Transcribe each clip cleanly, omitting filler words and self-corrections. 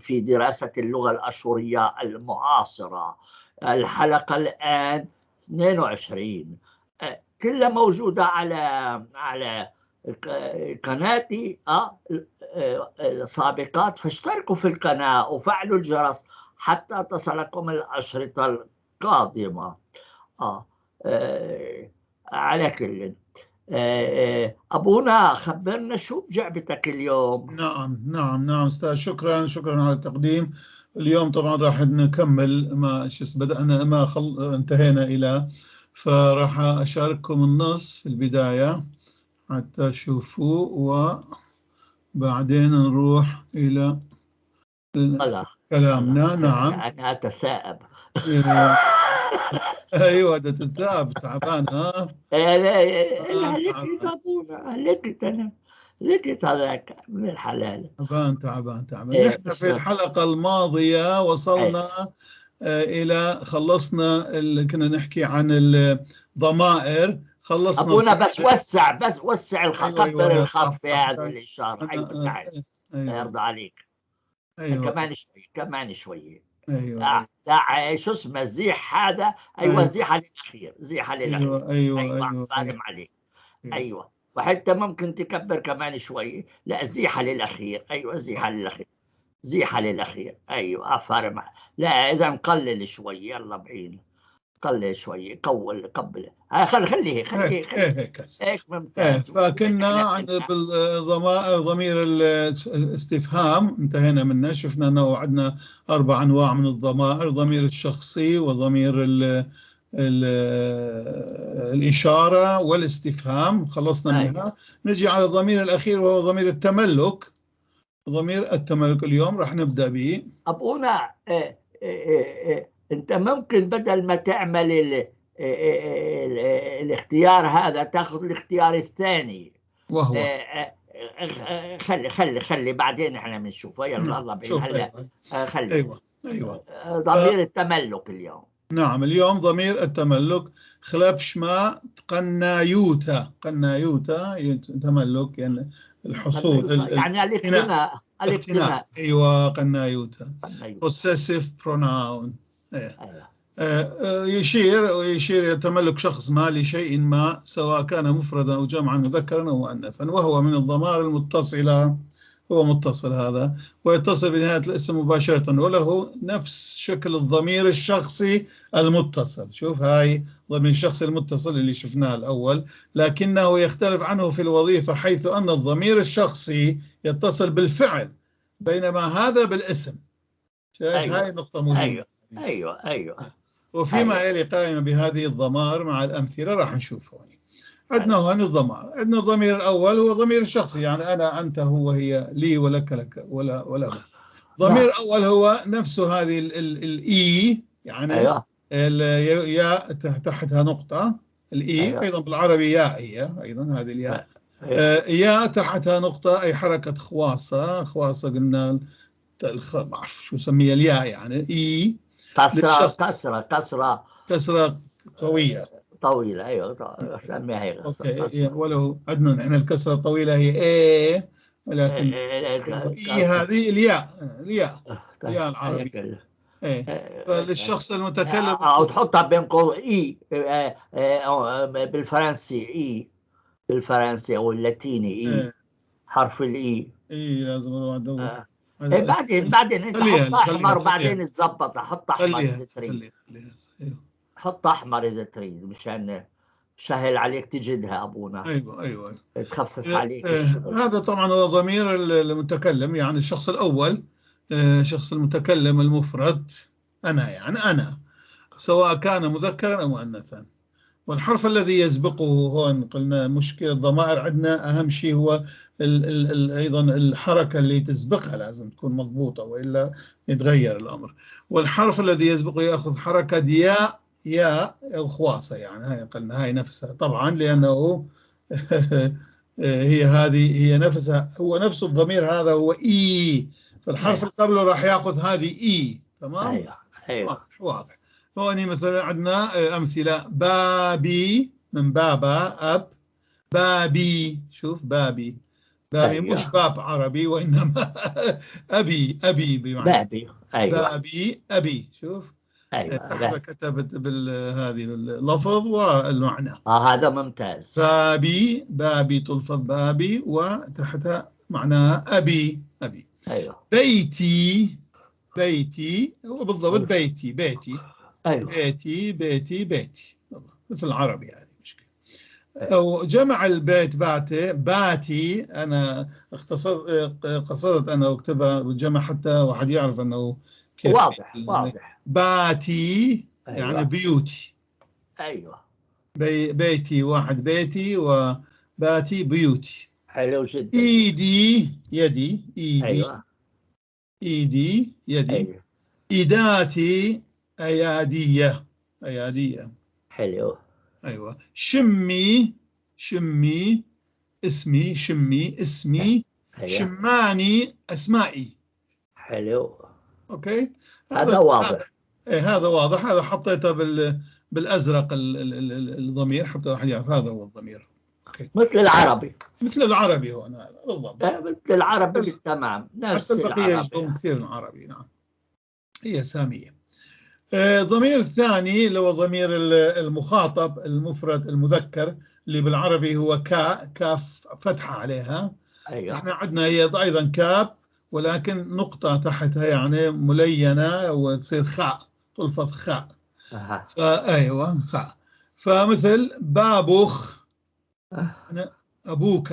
في دراسة اللغة الأشورية المعاصرة. الحلقة الآن 22، كلها موجودة على قناتي السابقات، فاشتركوا في القناة وفعلوا الجرس حتى تصلكم الأشرطة القادمة. على كل، أبونا خبرنا شو بجعبتك اليوم؟ نعم نعم نعم أستاذ، شكرا شكرا على التقديم. اليوم طبعا راح نكمل ما بدأنا ما انتهينا إلى، فراح أشارككم النص في البداية حتى تشوفوه، وبعدين نروح إلى كلامنا. نعم، أنا أتثاءب. ايوه ده تتثاءب، تعبان. ها هلكت انا، هلكت هذاك من الحلال. تعبان تعبان تعبان. نحن في الحلقة الماضية وصلنا إلى خلصنا كنا نحكي عن الضمائر، خلصنا. أبونا بس وسع، بس وسع الخط، كبر الخط في هذه الإشارة. أيوة تعال، يرضى عليك. أيوة. كمان شوي، كمان شوي. أيوة. لا شو اسمه، زيح هذا. أيوة. زيحة للأخير، زيحة للأخير. أيوة أيوة أيوة, أيوة. عليك. أيوة. أيوة، وحتى ممكن تكبر كمان شوي. لا زيحة للأخير. أيوة زيحة للأخير، زيحة للأخير. أيوة أفهم. لا إذا نقلل شوي، يلا بعين قلل شوي، قول قبل. خليه خليه هيك هيك ممتاز. فكنا عند بالضمائر ضمير الاستفهام انتهينا منه، شفنا انه عندنا 4 انواع من الضمائر: ضمير الشخصي وضمير ال ال الإشارة والاستفهام، خلصنا منها. نجي على الضمير الأخير وهو ضمير التملك. ضمير التملك اليوم راح نبدأ به. أبونا أنت ممكن بدل ما تعمل ال ال الاختيار هذا تاخذ الاختيار الثاني، وهو خلي خلي خلي بعدين احنا بنشوفه. يلا الله بعين. هلا خلي. أيوة أيوة. ضمير التملك اليوم. نعم اليوم ضمير التملك. خلبشما قنايوتا، قنايوتا تملك يعني الحصول، يعني الاقتناء، الاقتناء. ايوه قنايوتا، possessive pronoun. يشير إلى تملك شخص ما لشيء ما، سواء كان مفردا أو جمعا مذكرا أو مؤنثا، وهو من الضمائر المتصلة، هو متصل هذا، ويتصل بنهاية الاسم مباشرة، وله نفس شكل الضمير الشخصي المتصل. شوف هاي ضمير الشخصي المتصل اللي شفناه الأول، لكنه يختلف عنه في الوظيفة، حيث أن الضمير الشخصي يتصل بالفعل بينما هذا بالاسم. شايف؟ أيوة. هاي نقطة مهمة. أيوة. أيوة أيوة. وفيما يلي قائمة بهذه الضمائر مع الأمثلة راح نشوف هون. عندنا هون الضمائر، عندنا الضمير الأول هو ضمير الشخصي، يعني أنا، أنت، هو، هي، لي، ولك، لك، ولا وله. الضمير الأول هو نفسه هذه الإي، يعني أيوة. الياء تحتها نقطة، الإي. أيوة. أيضا بالعربي ياء، هي أيضا هذه الياء. أيوة. ياء تحتها نقطة، أي حركة خواصة، خواصة قلنا ما أعرف شو سميها الياء، يعني إي. كسرة كسرة كسرة كسرة قوية طويلة. أيوة سميها هيك. okay. وله عندنا نحن الكسرة الطويلة هي إيه، ولكن إيه هذه الياء، الياء، الياء العربية. إيه فللشخص المتكلم أو تحطها بين قوسين إي بالفرنسي، إي بالفرنسي أو اللاتيني إي، حرف الإي. إي لازم الواحد. بعدين بعدين انت حط احمر وبعدين تظبط. حط احمر اذا تريد. حط احمر اذا تريد مشان سهل عليك تجدها ابونا. ايوه ايوه، تخفف عليك الشغل. هذا طبعا هو ضمير المتكلم، يعني الشخص الاول، شخص المتكلم المفرد، انا، يعني انا، سواء كان مذكرا او مؤنثا. والحرف الذي يسبقه هون قلنا مشكلة الضمائر عندنا أهم شيء هو ال ال ال أيضا الحركة اللي تسبقها لازم تكون مضبوطة وإلا يتغير الأمر. والحرف الذي يسبقه يأخذ حركة ياء، ياء أو خواصة، يعني هاي قلنا هاي نفسها طبعا، لأنه هي هذه هي نفسها، هو نفس الضمير هذا هو إي، فالحرف اللي قبله راح يأخذ هذه إي. تمام؟ أيوه أيوه. واضح واضح. هون مثلا عندنا أمثلة: بابي من بابا أب، بابي، شوف بابي، بابي. أيوة. مش باب عربي وإنما أبي، أبي بمعنى بابي. أيوة. بابي أبي. شوف. أيوة. تحت كتبت هذه باللفظ والمعنى. هذا ممتاز. بابي، بابي تلفظ بابي، وتحتها معناها أبي، أبي. أيوة. بيتي، بيتي هو بالضبط بيتي، بيتي. أيوة. بيتي، بيتي، بيتي، مثل العربي هذه مشكلة. أو جمع البيت باتي، باتي. أنا قصدت أنا أكتبها بالجمع حتى واحد يعرف أنه كيف. واضح، واضح. باتي. أيوة. يعني بيوتي. أيوة. بيتي واحد بيتي، وباتي بيوتي. حلو جدا. إيدي، يدي، إيدي. أيوة. إيدي، يدي. أيوة. إيداتي، أيادية، أيادية. حلو. أيوة. شمي، شمي اسمي، شمي اسمي. أيوة. شماني أسمائي. حلو. okay. هذا واضح. هذا واضح. هذا حطيته بالأزرق الضمير حتى واحد يعرف هذا هو الضمير. okay. مثل العربي. مثل العربي هون هذا بالضبط. مثل العربي بالتمام، نفس حتى البقية العربي. يشبهون كثير العربي. نعم. هي سامية. الضمير الثاني اللي هو ضمير المخاطب المفرد المذكر اللي بالعربي هو كا، كاف فتحة عليها. أيوة. احنا عندنا هي أيضا كاف ولكن نقطة تحتها يعني ملينة وتصير خاء، تلفظ خاء. فأيوة خاء. فمثل بابخ، أبوك.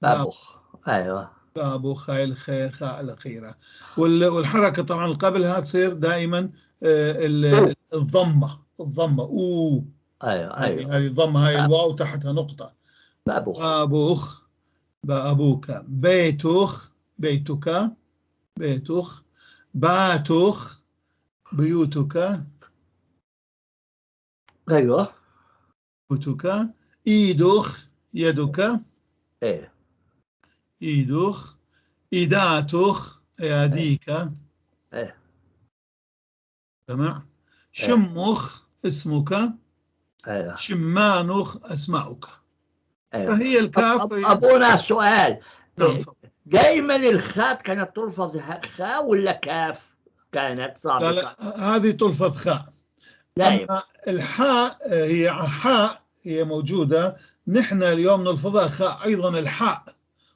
بابخ. أيوة. بابخ، هاي الخاء الأخيرة. والحركة طبعا قبلها تصير دائما الضمة، الضمة أو. أيوة. أيوة. هذه الضمة، هاي الواو تحتها نقطة. بابخ. بابخ، بأبوك. بيتخ، بيتك، بيتخ. باتخ، بيوتك. أيوة. بيوتك. إيدخ، يدك. إيه. إيدخ. إيداتخ، أياديك. إيه. تمام. شمخ، اسمك. أيوة. شمانخ، أسماؤك. أيوة. فهي الكاف. أبونا سؤال. نعم. دائما الخاء كانت تلفظ خاء ولا كاف؟ كانت سابقا. لا، هذه تلفظ خاء. أما الحاء هي حاء، هي موجودة، نحن اليوم نلفظها خاء أيضا الحاء،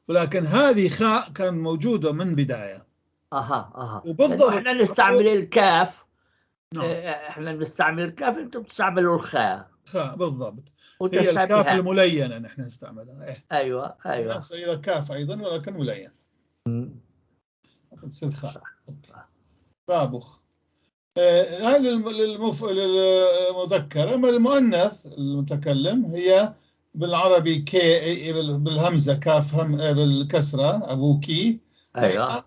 ولكن هذه خاء كان موجودة من بداية. أها. وبالضبط احنا نستعمل الكاف. نعم. احنا بنستعمل الكاف، انتم بتستعملوا الخاء. خاء بالضبط. هي الكاف الملينة نحن نستعملها. إيه. أيوة أيوة. نفس هي كاف أيضا ولكن ملين. تصير خاء. بابخ. هذا للمذكر. أما المؤنث المتكلم هي بالعربي كي بالهمزة، كاف هم بالكسرة، أبوكي. أيوة.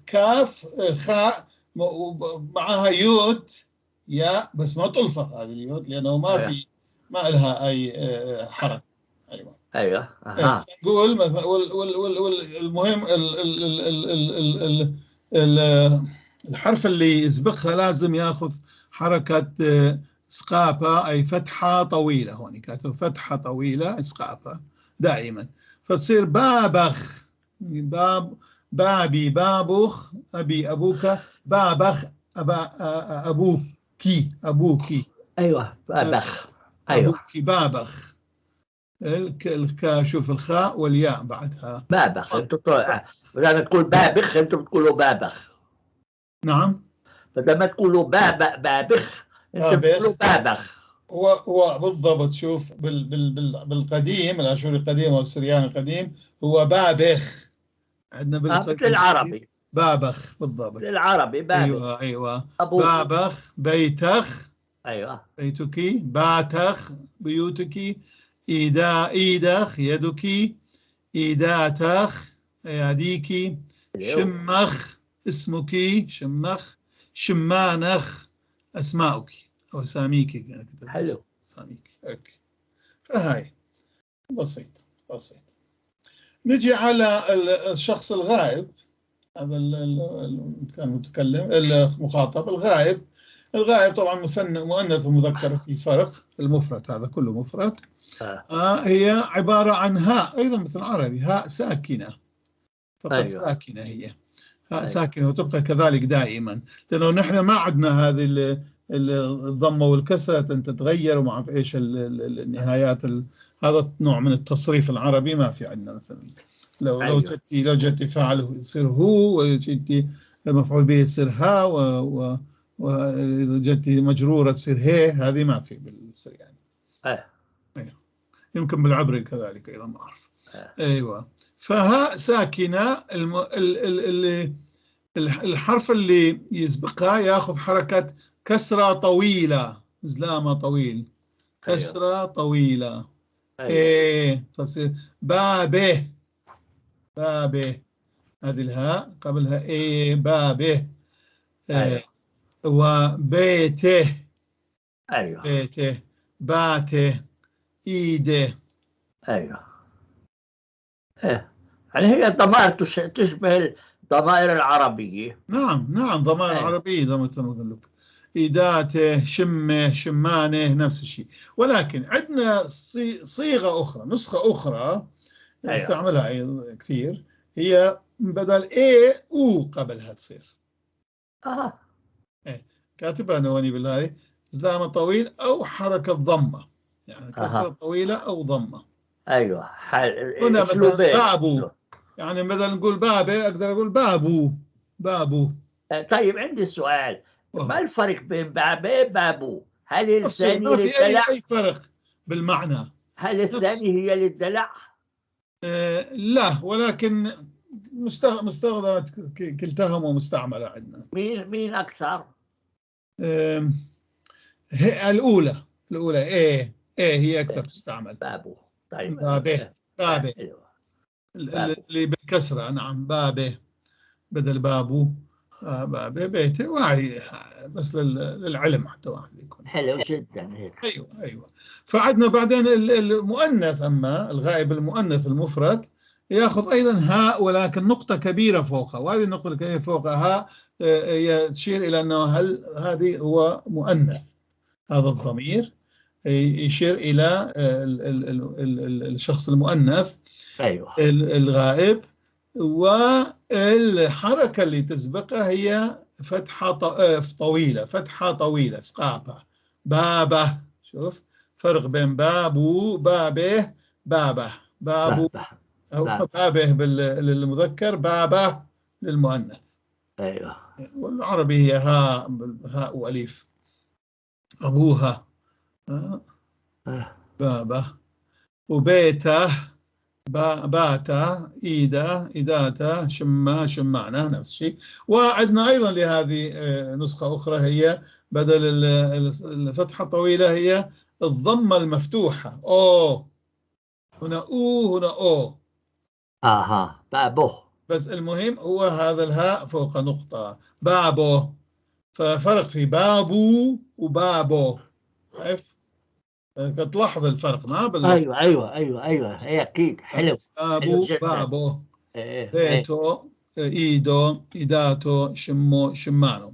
كاف خاء معها يود ياء، بس ما تلفظ هذه اليود لأنه ما أيوة. في، ما لها أي حركة. أيوة. أيوة. نقول مثلا المهم الحرف اللي يسبقها لازم ياخذ حركة إسقافة، أي فتحة طويلة. هون كاتب فتحة طويلة إسقافة دائما، فتصير بابخ، باب، بابي، بابخ، أبي، أبوك، بابخ، أبا، أبوكي، أبوكي. أيوة بابخ. أيوة. أبوكي بابخ. الكا، شوف الخاء والياء بعدها. بابخ. أنتوا بدل ما تقول بابخ أنتوا بتقولوا بابخ. نعم. بدل ما تقولوا بابخ أنتوا بتقولوا بابخ. هو بالضبط. شوف بال بال بال بالقديم، الأشوري القديم والسرياني القديم هو بابخ. عندنا بالقديم مثل العربي بابخ بالضبط. مثل العربي بابخ. أيوة أيوة. بابخ، بيتخ. أيوة. بيتك، باتخ، بيوتك، إيدا، إيدخ، يدك، إيداتخ، أياديك، شمخ، اسمك، شمخ، شمانخ، أسماؤك أو أساميك. حلو. أساميك. okay. فهاي بسيط بسيط. نجي على الشخص الغائب. هذا كان متكلم المخاطب الغائب الغائب طبعا مثنى، مؤنث ومذكر، في فرق. المفرد هذا كله مفرد. هي عبارة عن هاء أيضا مثل العربي، هاء ساكنة فقط. ساكنة هي هاء ساكنة وتبقى كذلك دائما، لأنه نحن ما عندنا هذه الضمة والكسرة تتغير وما أعرف إيش النهايات، هذا النوع من التصريف العربي ما في عندنا. مثلا لو لو جتي فاعل يصير هو، وجتي المفعول به يصير ها، وإذا جتي مجرورة تصير هي، هذه ما في بالسرياني. أيوه. يمكن بالعبري كذلك أيضا، ما أعرف. أيوة، فهاء ساكنة، الحرف اللي يسبقها ياخذ حركة كسرة طويلة، زلامة طويل، كسرة طويلة. إيه، تصير بابه، بابه، هذه الهاء قبلها إيه، بابه. إيه. وبيته. بيته، باته، إيده. ايوه، إيه. يعني هي ضمائر تشبه الضمائر العربية. نعم، ضمائر عربية زي ما أقول لك، إيداته، شمه، شمانه، نفس الشيء. ولكن عندنا صيغة أخرى، نسخة أخرى نستعملها أيضا كثير، هي بدل إيه أو قبلها تصير. إيه. كاتبها نواني بالله، زلامة طويل أو حركة ضمة، يعني كسرة طويلة أو ضمة. ايوه، هنا مثلا اسلوبين. بابو، يعني بدل نقول بابي أقدر أقول بابو، بابو. طيب، عندي سؤال. وهو ما الفرق بين بابي بابو؟ هل نفس الثانية ما في أي للدلع؟ أي فرق بالمعنى. هل نفس الثانية هي للدلع؟ لا، ولكن مستخدمة كلتاهما مستعملة عندنا. مين أكثر؟ هي الأولى، إيه، هي أكثر تستعمل. بابو، طيب. بابه. بابه. حلو. بابو. اللي بالكسرة، نعم، بابه بدل بابو. بابه، بيته، وهي بس للعلم حتى واحد يكون. حلو جدا هيك. ايوه، فعندنا بعدين المؤنث، اما الغائب المؤنث المفرد ياخذ ايضا هاء، ولكن نقطة كبيرة فوقها، وهذه النقطة الكبيرة فوقها هاء هي تشير الى انه هل هذه هو مؤنث، هذا الضمير يشير الى الشخص المؤنث الغائب، والحركة اللي تسبقها هي فتحة طويلة، فتحة طويلة سقابة، بابا. شوف فرق بين بابو، بابه، بابا، بابو. بابا. أو بابا. بابه للمذكر، بابا للمؤنث. والعربي هي هاء، هاء وأليف، أبوها. بابا، وبيته، باتا، إيدا، إيداتا، شما، شمعنا، نفس الشيء. وعندنا أيضا لهذه نسخة أخرى، هي بدل الفتحة الطويلة هي الضمة المفتوحة، أو هنا أو، هنا أو. بابو. بس المهم هو هذا الهاء فوق نقطة، بابو. ففرق في بابو وبابو، عرف؟ تلاحظ الفرق ما باللفظ. ايوه، هي اكيد حلو. بابو. حلو جداً. بابو. إيه. بيتو، ايدو، ايداتو، شمو، شمانو.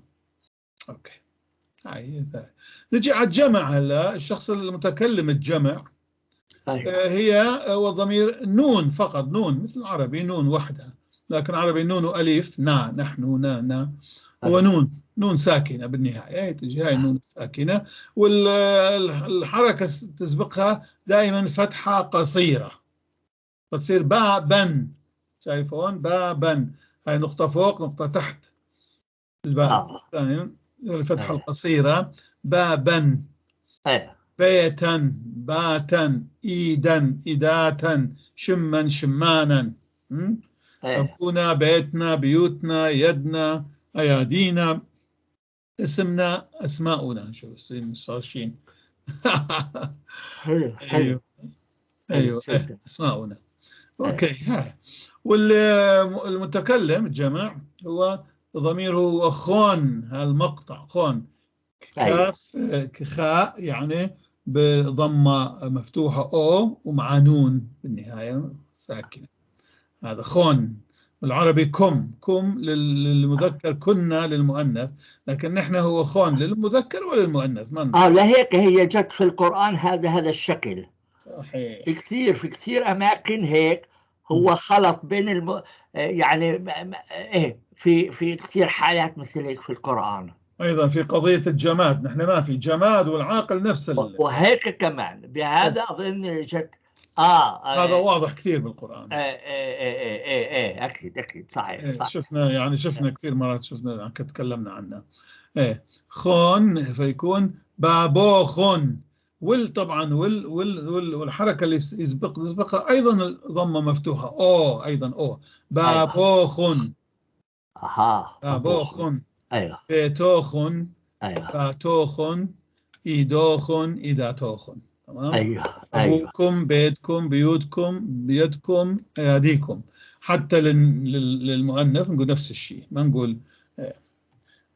okay، هاي نجي على الجمع هلا، الشخص المتكلم الجمع. هي والضمير نون فقط، نون مثل العربي، نون وحدها، لكن عربي نون وأليف، نا، نحن، نا، نا. هو نون، نون ساكنة بالنهاية، هي تجي هاي النون الساكنة، والحركة تسبقها دائما فتحة قصيرة، فتصير بابا. شايف هون بابا، هاي نقطة فوق نقطة تحت، الباء الثانية الفتحة القصيرة، بابا. بيتا، باتا، إيدا، إيداتا، شما، شمانا. أبونا، بيتنا، بيوتنا، يدنا، أيادينا، اسمنا، أسماؤنا. شو سين صار شين. حلو، حلو. أيوه. حلو جداً. أسماؤنا. okay، هاي. والمتكلم الجمع هو ضميره هو خون، هالمقطع خون. كاف، خاء، يعني بضمة مفتوحة أو ومع نون بالنهاية ساكنة، هذا خون. بالعربي كم، كم للمذكر، كنا للمؤنث، لكن نحن هو خون للمذكر وللمؤنث. ما لهيك هي جت في القرآن هذا الشكل. صحيح. في كثير أماكن هيك هو خلط بين يعني إيه، في كثير حالات مثل هيك في القرآن. أيضا في قضية الجماد، نحن ما في جماد والعاقل نفس وهيك كمان بهذا أظن جت. هذا واضح كثير بالقرآن. أكيد أكيد صحيح. صح. شفنا يعني شفنا كثير مرات، شفنا تكلمنا عنه. خون فيكون بابوخون، طبعا وال وال وال والحركة اللي يسبقها أيضا الضمة مفتوحة، أو أيضا أو بابوخون. بابوخون. أيوه. بيتوخن. أيوه. باتوخن، إيدوخن، إيداتوخن. تمام؟ أيوه. أبوكم، بيتكم، بيوتكم، بيدكم، أياديكم. حتى للمؤنث نقول نفس الشيء، ما نقول.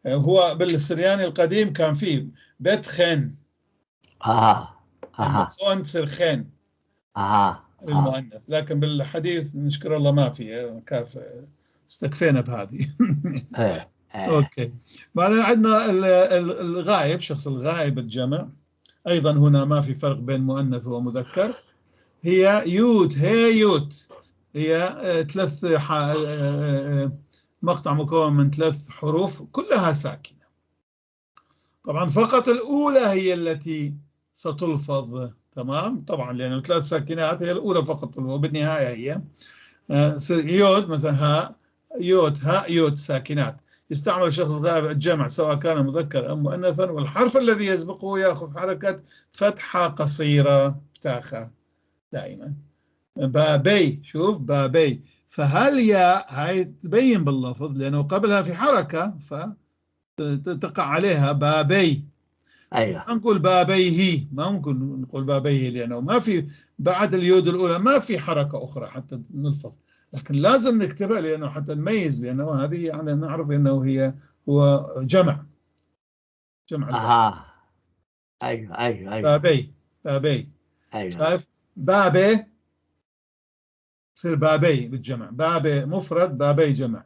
هو بالسرياني القديم كان فيه بيتخن. خون تصير خن. للمؤنث، لكن بالحديث نشكر الله ما في كاف، استكفينا بهذه. okay. بعدين عندنا الغائب، شخص الغائب الجمع. ايضا هنا ما في فرق بين مؤنث ومذكر. هي يوت، هي يوت، هي ثلاث مقطع مكون من 3 حروف كلها ساكنة. طبعا فقط الأولى هي التي ستلفظ، تمام؟ طبعا لأنه 3 ساكنات هي الأولى فقط، وبالنهاية هي يود مثلا، هاء يوت، هاء يوت ساكنات. يستعمل شخص غائب الجمع سواء كان مذكر أم مؤنثا، والحرف الذي يسبقه يأخذ حركة فتحة قصيرة فتاخة دائما. بابي، شوف بابي، فهل يا هاي تبين باللفظ لأنه قبلها في حركة فتقع عليها بابي. أيوة. ما نقول بابيه، ما ممكن نقول بابيه لأنه ما في بعد اليود الأولى ما في حركة أخرى حتى نلفظ، لكن لازم نكتبها لأنه حتى نميز بأنه هذه يعني نعرف أنه هي هو جمع. جمع. أيوة أيوة أيوة. بابي، بابي. أيوة. شايف؟ بابي يصير بابي بالجمع، بابي مفرد، بابي جمع،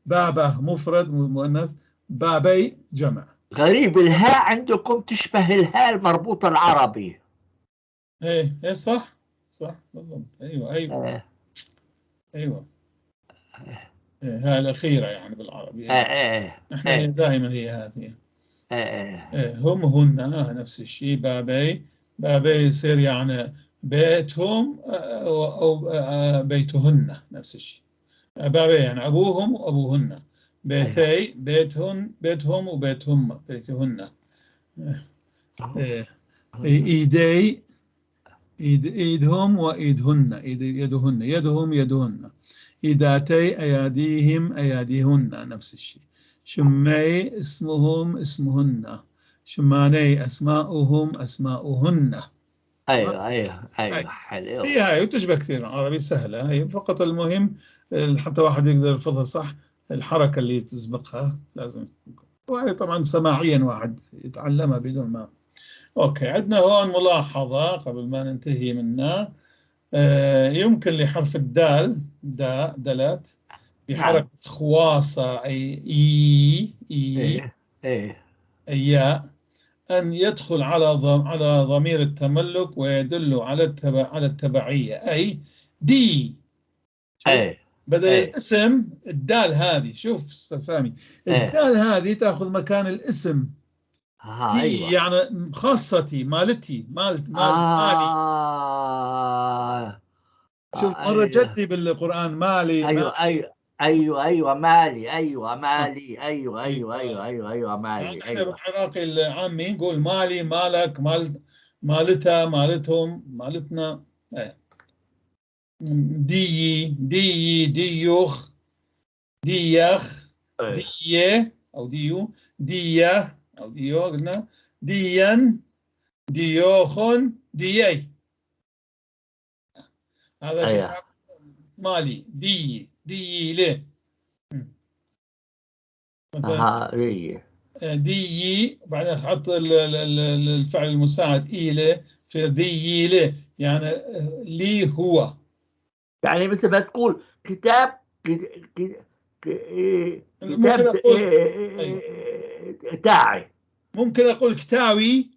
بابه مفرد مؤنث، بابي جمع. غريب، الهاء عندكم تشبه الهاء المربوطة العربي. ايه ايه صح صح بالضبط. ايوه ايوه. ايوه. إيه هاء الأخيرة يعني بالعربي. احنا دائما هي هذه. هم هن نفس الشيء. بابي، بابي يصير يعني بيتهم أو بيتهن نفس الشيء. بابي يعني أبوهم وأبوهن. بيتي، بيتهن، بيتهم وبيتهم، بيتهن. إيدي، إيدهم وإيدهن، يدهن، يدهم يدهن. إيداتي، أياديهم أياديهن نفس الشيء. شمي، اسمهم اسمهن. شماني، أسماؤهم أسماؤهن. ايوه ايوه ايوه حلو. هي هاي وتشبه كثير العربي، سهله هي، فقط المهم حتى واحد يقدر يلفظها صح الحركه اللي تسبقها لازم، وهي طبعا سماعيا واحد يتعلمها بدون ما. okay، عندنا هون ملاحظه قبل ما ننتهي منها. يمكن لحرف الدال، دا دلت بحركه خواصه اي اي اي اي ياء، أن يدخل على ضمير التملك ويدل على على التبعية، أي دي. بدل الاسم الدال هذه، شوف أستاذ سامي، الدال هذه تأخذ مكان الاسم. دي. أيوة. يعني خاصتي، مالتي، مال مالي. شوف مرة جتي بالقرآن مالي. أيوة أيوة ايوه ايوه مالي، ايوه مالي، ايوه ايوه ايوه ايوه ايوه مالي. احنا بالعراقي العامي نقول مالي، مالك، مال، مالتها، مالتهم، مالتنا. دي دي ديوخ، ديخ، دية او ديو، دية او ديو قلنا، ديا، ديوخن، ديي. هذا كتاب مالي، دي دي ليه مثلا دي، بعدين حط الفعل المساعد إلى في دي ليه، يعني لي هو، يعني مثل ما تقول كتاب ممكن كتاب أقول أيوه. تاعي. ممكن أقول كتاوي،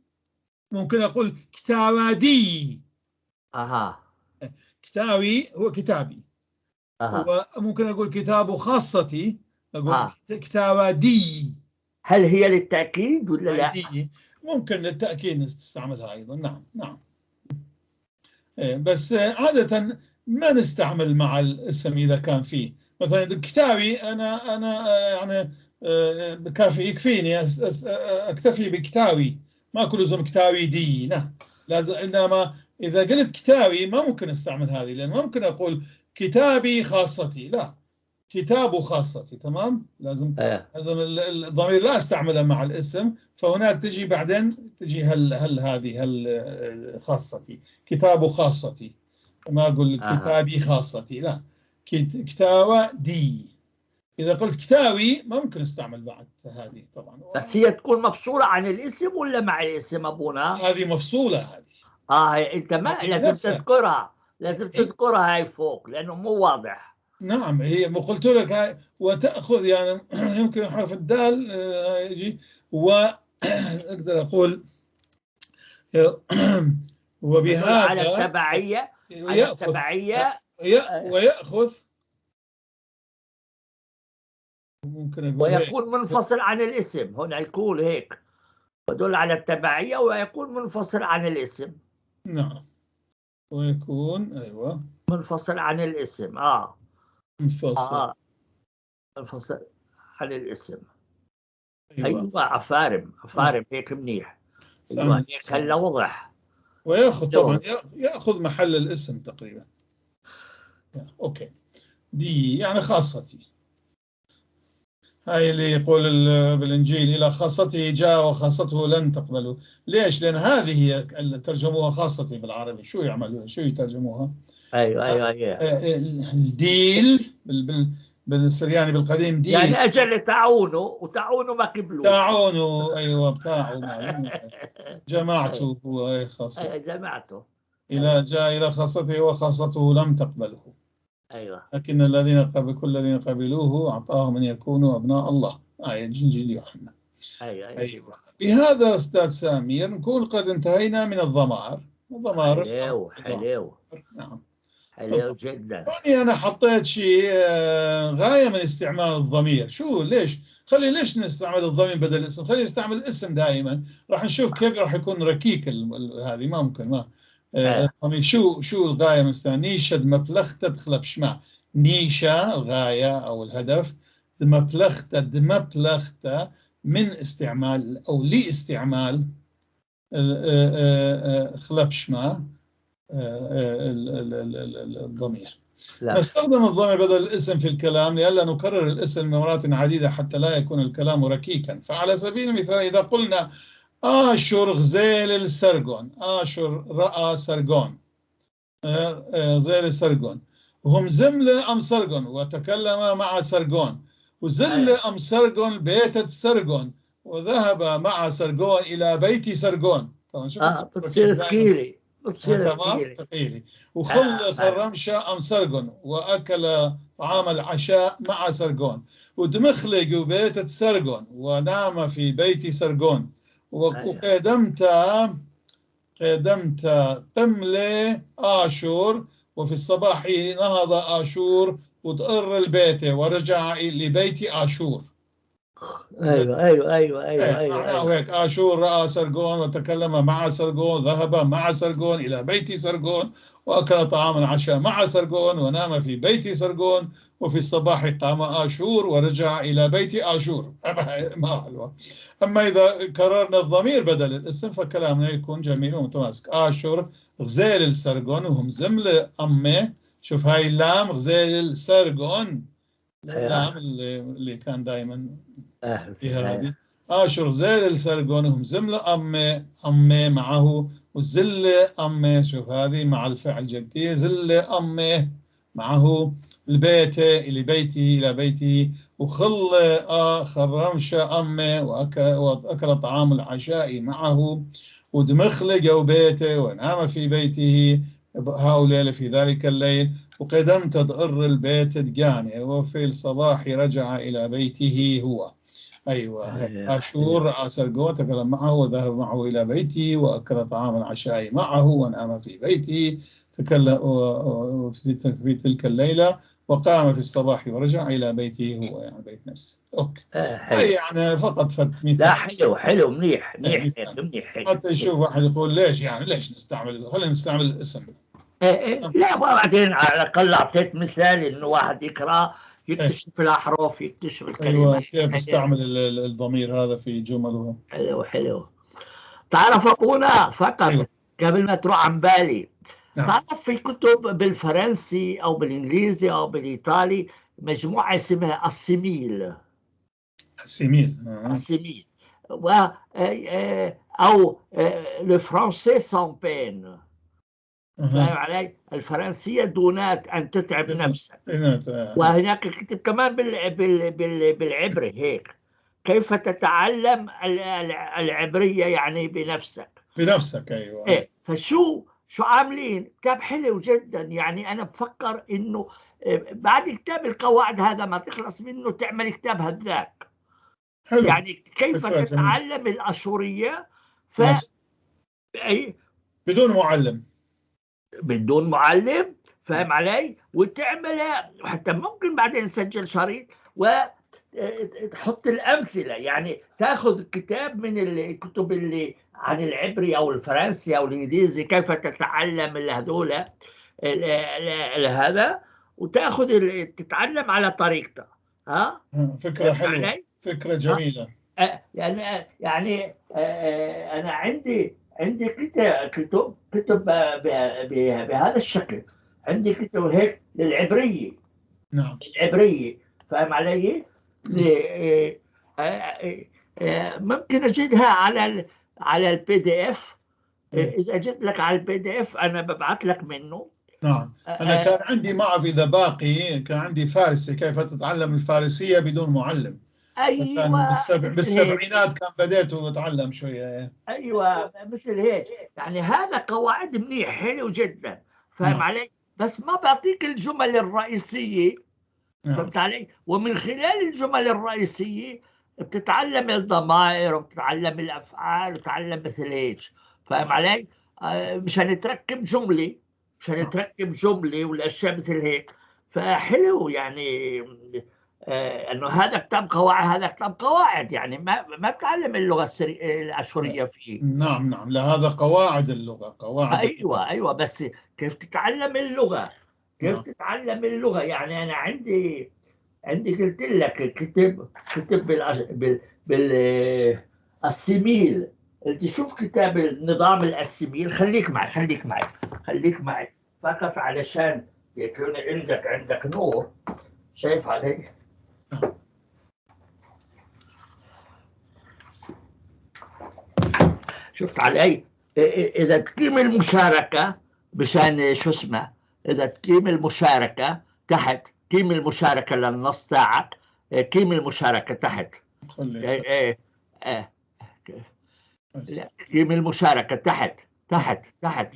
ممكن أقول كتاوادي. اها. كتاوي هو كتابي. اها. وممكن أقول كتاب خاصتي، أقول كتاوادي. هل هي للتأكيد ولا لا؟ دي ممكن للتأكيد نستعملها أيضا. نعم نعم. بس عادة ما نستعمل مع الاسم إذا كان فيه مثلا كتابي. أنا يعني كافي، يكفيني أكتفي بكتاوي، ما أقول لزوم كتاوي دي. نعم لازم. إنما إذا قلت كتابي ما ممكن استعمل هذه، لأن ما ممكن أقول كتابي خاصتي، لا، كتاب خاصتي. تمام؟ لازم لازم الضمير لا استعمله مع الاسم، فهناك تجي بعدين تجي هل هذه هل خاصتي، كتاب خاصتي، ما اقول كتابي خاصتي، لا، كتاوة دي. اذا قلت كتاوي ما ممكن استعمل بعد هذه طبعا. بس هي تكون مفصولة عن الاسم ولا مع الاسم ابونا؟ هذه مفصولة هذه. انت ما لازم تذكرها، لازم تذكرها هاي فوق لانه مو واضح. نعم هي ما قلت لك هاي، وتأخذ يعني يمكن حرف الدال يجي، وأقدر أقول وبهذا على التبعية، على التبعية ويأخذ، ممكن أقول ويكون منفصل عن الاسم. هنا يكون هيك يدل على التبعية ويكون منفصل عن الاسم. نعم ويكون أيوة منفصل عن الاسم. منفصل. منفصل عن الاسم. أيوة. عفارم عفارم. هيك منيح. أيوة هيك هلا وضح. ويأخذ طبعا يأخذ محل الاسم تقريبا. okay دي يعني خاصتي، هاي اللي يقول بالإنجيل إلى خاصته جاء وخاصته لن تقبلوا. ليش؟ لأن هذه هي اللي ترجموها خاصتي بالعربي. شو يعملوا؟ شو يترجموها؟ ايوه ايوه ايوه الديل بالسرياني بالقديم ديل، يعني اجل تعونه وتعونه ما قبلوه. تعونه ايوه بتاعه جماعته هو خاصته. جماعته الى جاء الى خاصته وخاصته لم تقبله. ايوه لكن الذين قبل كل الذين قبلوه اعطاهم ان يكونوا ابناء الله. آية إنجيل يوحنا. ايوه ايوه. بهذا استاذ سامير نكون قد انتهينا من الضمائر. الضمائر حلو حلو. نعم حلو جدا. يعني أنا حطيت شيء غاية من استعمال الضمير. شو ليش؟ خلي ليش نستعمل الضمير بدل الاسم؟ خلي نستعمل الاسم دائما. راح نشوف كيف راح يكون ركيك هذه. ما ممكن ما الضمير. شو الغاية من استعمال نيشة مبلختة تخلب شمع. نيشة الغاية أو الهدف، مبلختة دمبلختة من استعمال أو لاستعمال خلبشمع الضمير. لا. نستخدم الضمير بدل الاسم في الكلام لئلا نكرر الاسم مرات عديدة حتى لا يكون الكلام ركيكا. فعلى سبيل المثال إذا قلنا آشور غزيل السرجون، آشور رأى سرجون، غزيل السرجون، وهم زملة أم سرجون وتكلم مع سرجون، وزل أم سرجون بيت سرجون وذهب مع سرجون إلى بيت سرجون. طبعا شوف بتصير ثقيلة، بتصير ثقيلة. وخل خرمشة أم سرجون وأكل طعام العشاء مع سرجون، ودمخلق بيت سرجون ونام في بيت سرجون، وقدمت قدمت قملة آشور، وفي الصباح نهض آشور وتقر البيت ورجع لبيت آشور. ايوه ايوه ايوه ايوه ايوه, أيوة. هيك آشور رأى سرجون وتكلم مع سرجون، ذهب مع سرجون إلى بيت سرجون وأكل طعام العشاء مع سرجون ونام في بيت سرجون، وفي الصباح قام آشور ورجع إلى بيت آشور. ما حلوة. أما إذا كررنا الضمير بدل الاسم فكلامنا يكون جميل ومتماسك. آشور غزيل السرجون وهم زملة أمه. شوف هاي اللام غزيل السرجون، اللام اللي كان دائما فيها هذه. آشور غزيل السرجون وهم زملة أمه، أمه معه، وزلة أمه. شوف هذه مع الفعل جدية، زلة أمه معه، البيت إلى بيته إلى بيته، وخل خرمشة أمه وأكل طعام العشاء معه، ودمخل جو بيته ونام في بيته هؤلاء في ذلك الليل، وقدمت تضر البيت دجاني، وفي الصباح رجع إلى بيته هو. أيوة. آشور رأى سرجون، تكلم معه وذهب معه إلى بيته وأكل طعام العشاء معه ونام في بيته، تكلم في تلك الليلة، وقام في الصباح ورجع إلى بيته هو، يعني بيت نفسه. okay. يعني فقط فت مثال. لا حلو حلو، منيح منيح منيح. حتى يشوف واحد يقول ليش يعني ليش نستعمل، خلينا نستعمل الاسم. لا وبعدين على الأقل أعطيت مثال إنه واحد يقرأ يكتشف الأحرف، يكتشف الكلمات. أيوة، كيف استعمل الضمير هذا في جمله. حلو حلو. تعرف أبونا فقط. أيوة. قبل ما تروح عن بالي. نعم. تعرف في كتب بالفرنسي أو بالإنجليزي أو بالإيطالي مجموعة اسمها Assimil. Assimil. Assimil و أو le français sans peine. فاهم علي؟ الفرنسية دون أن تتعب نفسك. وهناك كتب كمان بالعبري هيك، كيف تتعلم العبرية يعني بنفسك. بنفسك. أيوة. إيه، فشو شو عاملين كتاب حلو جدا. يعني أنا بفكر إنه بعد كتاب القواعد هذا ما تخلص منه تعمل كتاب هذاك. حلو. يعني كيف تتعلم الأشورية بدون معلم. بدون معلم، فاهم علي؟ وتعملها حتى ممكن بعدين نسجل شريط وتحط الأمثلة. يعني تأخذ كتاب من الكتب اللي عن العبري أو الفرنسي أو الإنجليزي كيف تتعلم هذول هذا، وتأخذ تتعلم على طريقته. ها؟ فكرة حلوة، فكرة جميلة. يعني أنا عندي كتب بهذا الشكل، عندي كتب هيك للعبرية. نعم. العبرية، فاهم علي؟ ممكن أجدها على ال PDF. إذا جبت لك على ال PDF أنا ببعث لك منه. نعم. أنا كان عندي، ما أعرف إذا باقي، كان عندي فارسي، كيف تتعلم الفارسية بدون معلم. أيوة. كان بالسبعينات كان بديت وأتعلم شوية. أيوة مثل هيك. يعني هذا قواعد منيح حلو جدا، فاهم. نعم. علي؟ بس ما بعطيك الجمل الرئيسية. نعم. فهمت علي؟ ومن خلال الجمل الرئيسية بتتعلم الضمائر وبتتعلم الأفعال وبتتعلم مثل هيك، فاهم علي؟ مشان تركب جملة، مشان تركب جملة والأشياء مثل هيك. فحلو يعني انه هذا كتاب قواعد، هذا كتاب قواعد، يعني ما بتعلم اللغة الاشورية فيه. نعم نعم، لا هذا قواعد اللغة، قواعد. ايوه اللغة. ايوه، بس كيف تتعلم اللغة؟ كيف. نعم. تتعلم اللغة؟ يعني انا عندي قلت لك كتب بال Assimil. انت شوف كتاب النظام ال Assimil. خليك معي خليك معي خليك معي فقط علشان يكون عندك نور. شايف علي؟ شفت علي؟ إذا تقيم المشاركة مشان شو اسمه، إذا تقيم المشاركة تحت، قيم المشاركة للنص تاعك، قيم المشاركة تحت. قيم المشاركة تحت تحت تحت.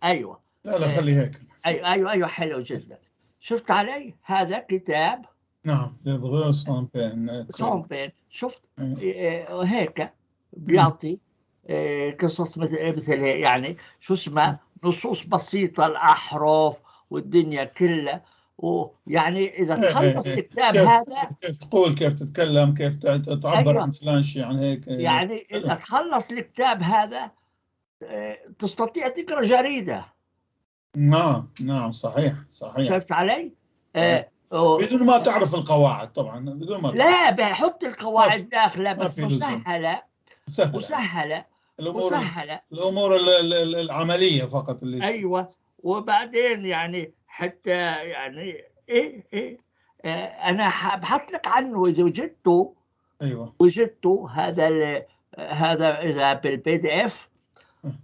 أيوة. لا لا خلي هيك. أيوة أيوة أيوة، حلو جدا. شفت علي؟ هذا كتاب. نعم، l'hébreu sans peine. sans peine. شفت؟ هيك بيعطي قصص مثل يعني شو اسمه، نصوص بسيطة، الأحرف والدنيا كلها. ويعني إذا تخلص الكتاب هذا، كيف تقول، كيف تتكلم، كيف تعبر. أيوة. عن فلان شيء، يعني هيك. يعني إذا تخلص الكتاب هذا تستطيع تقرأ جريدة. نعم نعم، صحيح صحيح. شفت علي؟ بدون ما تعرف القواعد طبعا، بدون ما تعرف. لا، بحط القواعد داخله، بس مسهلة مسهلة مسهلة، الامور العملية فقط اللي. ايوه. وبعدين يعني حتى يعني ايه انا ابحث لك عنه اذا وجدته. ايوه وجدته هذا هذا اذا بال PDF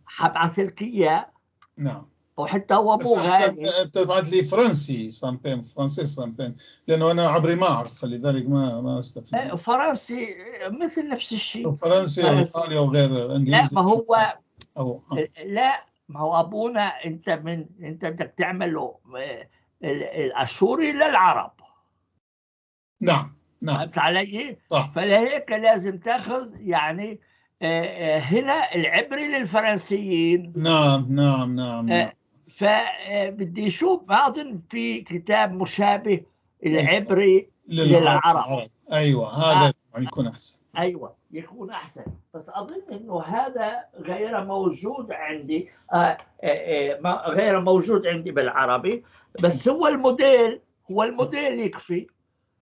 حبعث لك اياه. نعم. وحتى هو مو غالي. تبعث لي فرنسي sans peine، français sans peine، لانه انا عبري ما اعرف، فلذلك ما استفيد. فرنسي مثل نفس الشيء، فرنسي او ايطالي او غير انجليزي. لا ما هو أو. لا ما هو ابونا، انت من انت بدك تعمله الأشوري للعرب. نعم نعم، فهمت علي؟ صح. فلهيك لازم تاخذ يعني هنا العبري للفرنسيين. نعم نعم نعم نعم. فبدي اشوف، ما اظن في كتاب مشابه العبري للعرب. ايوه هذا يكون احسن. ايوه يكون احسن، بس اظن انه هذا غير موجود عندي، غير موجود عندي بالعربي، بس هو الموديل، هو الموديل يكفي.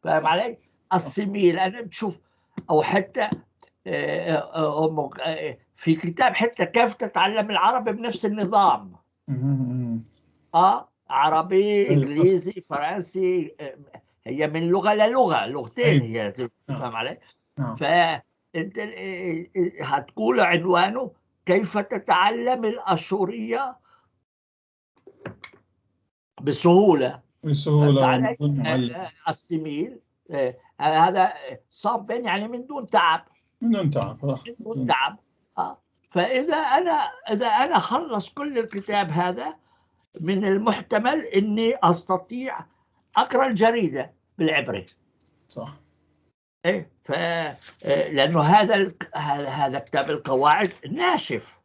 فاهم علي؟ Assimil انا بتشوف، او حتى في كتاب حتى كيف تتعلم العربي بنفس النظام. عربي انجليزي فرنسي، هي من لغة للغة، لغتين هي. فاهم علي؟ فانت هتقول عنوانه كيف تتعلم الاشورية بسهولة. بسهولة. Assimil هذا sans peine، يعني من دون تعب. من دون تعب. من دون تعب. فاذا انا اذا انا خلص كل الكتاب هذا، من المحتمل اني استطيع اقرا الجريدة بالعبري. صح. ايه، ف لانه هذا كتاب القواعد ناشف.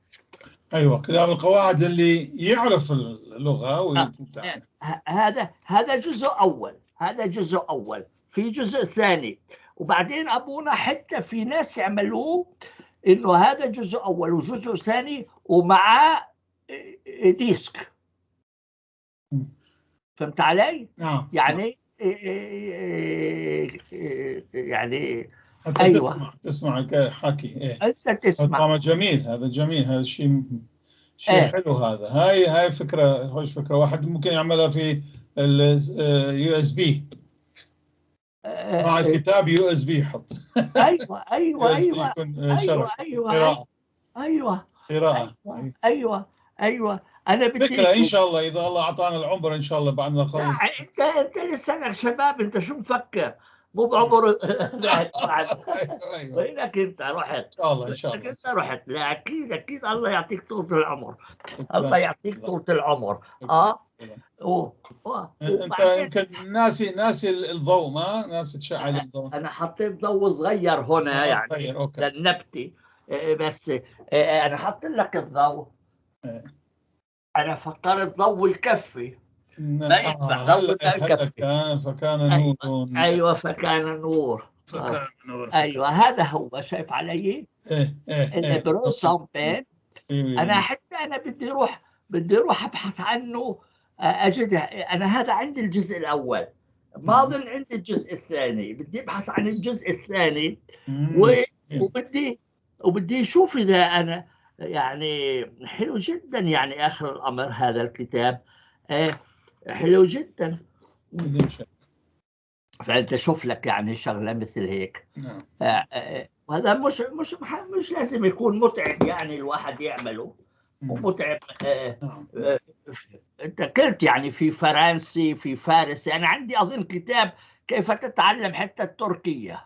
ايوه، كتاب القواعد اللي يعرف اللغة ويتعلم. هذا جزء اول، هذا جزء اول، في جزء ثاني، وبعدين ابونا حتى في ناس يعملوه انه هذا جزء اول وجزء ثاني ومعاه disque. فهمت علي؟ نعم. يعني يعني حتى أيوة. تسمع حكي. إيه. انت تسمع. طبعا جميل، هذا جميل، هذا شيء إيه. حلو هذا. هاي فكرة، خوش فكرة، واحد ممكن يعملها في ال USB مع الكتاب USB يحط. ايوه ايوه ايوه ايوه ايوه ايوه قراءة. ايوه ايوه. انا بدي فكرة ان شاء الله اذا الله اعطانا العمر ان شاء الله بعد ما اخلص. انت لسه شباب، انت شو مفكر؟ مو بعمر. وينك انت رحت؟ ان شاء الله ان شاء الله انت رحت. لا اكيد اكيد، الله يعطيك طولة العمر، الله يعطيك طولة العمر. انت يمكن ناسي الضوء، ما ناسي تشعل الضوء. انا حطيت ضوء صغير هنا يعني صغير. okay. للنبتة، بس انا حطيت لك الضوء. انا فكرت ضوء يكفي، ما ينفع ضوء ما يكفي. فكان نور. ايوه فكان نور. فكان نور. ايوه هذا هو، شايف علي؟ ايه ايه Hébreu sans peine. انا حتى انا بدي اروح ابحث عنه اجد. انا هذا عندي الجزء الاول، ما اظن عندي الجزء الثاني، بدي ابحث عن الجزء الثاني وبدي اشوف اذا انا يعني حلو جدا. يعني اخر الامر هذا الكتاب حلو جدا. فانت شوف لك يعني شغله مثل هيك. وهذا مش مش مش لازم يكون متعب، يعني الواحد يعمله متعب. انت قلت يعني في فرنسي في فارسي، انا عندي اظن كتاب كيف تتعلم حتى التركية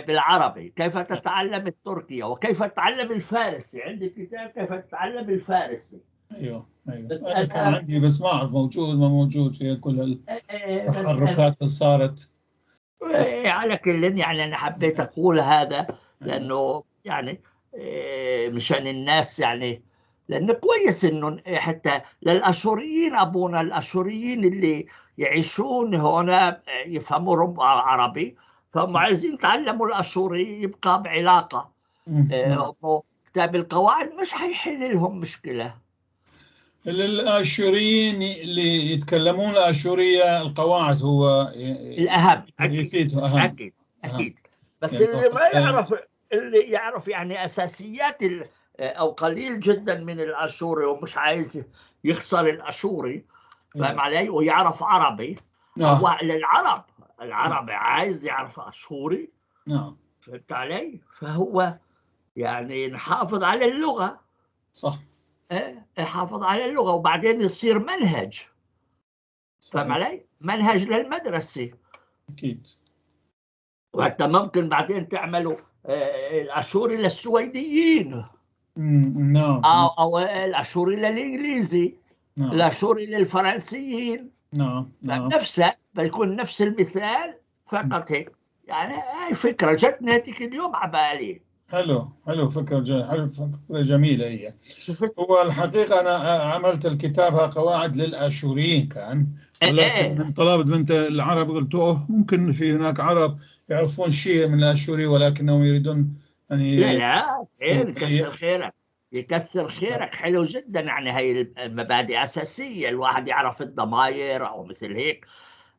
بالعربي، كيف تتعلم التركية وكيف تتعلم الفارسي. عندي كتاب كيف تتعلم الفارسي. ايوه ايوه، بس أنا كان عندي، بس ما اعرف موجود ما موجود في كل التحركات اللي صارت. على كل يعني انا حبيت اقول هذا لانه يعني مشان الناس، يعني لانه كويس انه حتى للاشوريين، ابونا الاشوريين اللي يعيشون هنا يفهموا ربع عربي، فهم عايزين يتعلموا الاشوري يبقى بعلاقة. كتاب القواعد مش حيحل لهم مشكلة. الاشوريين اللي يتكلمون الاشورية القواعد هو الاهم، يفيدهم اهم. اكيد اكيد، بس يعني اللي ما يعرف، اللي يعرف يعني اساسيات او قليل جدا من الاشوري ومش عايز يخسر الاشوري، فاهم علي؟ ويعرف عربي. هو للعرب، العربي عايز يعرف اشوري. نعم، فهمت علي؟ فهو يعني نحافظ على اللغة. صح. حافظ على اللغة، وبعدين يصير منهج. فاهم علي؟ منهج للمدرسة. اكيد. وحتى ممكن بعدين تعملوا الاشوري للسويديين. نعم. او الاشوري للانجليزي. نعم. الاشوري للفرنسيين. نعم نعم. نفسها بيكون نفس المثال فقط هيك. يعني هاي فكرة جتني هذيك اليوم على بالي. حلو حلو، فكرة حلو، فكرة جميلة هي. شفت؟ هو الحقيقة أنا عملت الكتاب قواعد للآشوريين كان، ولكن من طلبت من العرب قلت أوه ممكن في هناك عرب يعرفون شيء من الآشوري ولكنهم يريدون أن لا لا، خير، كثر خيرك، يكثر خيرك، حلو جدا. يعني هاي المبادئ أساسية، الواحد يعرف الضمائر أو مثل هيك.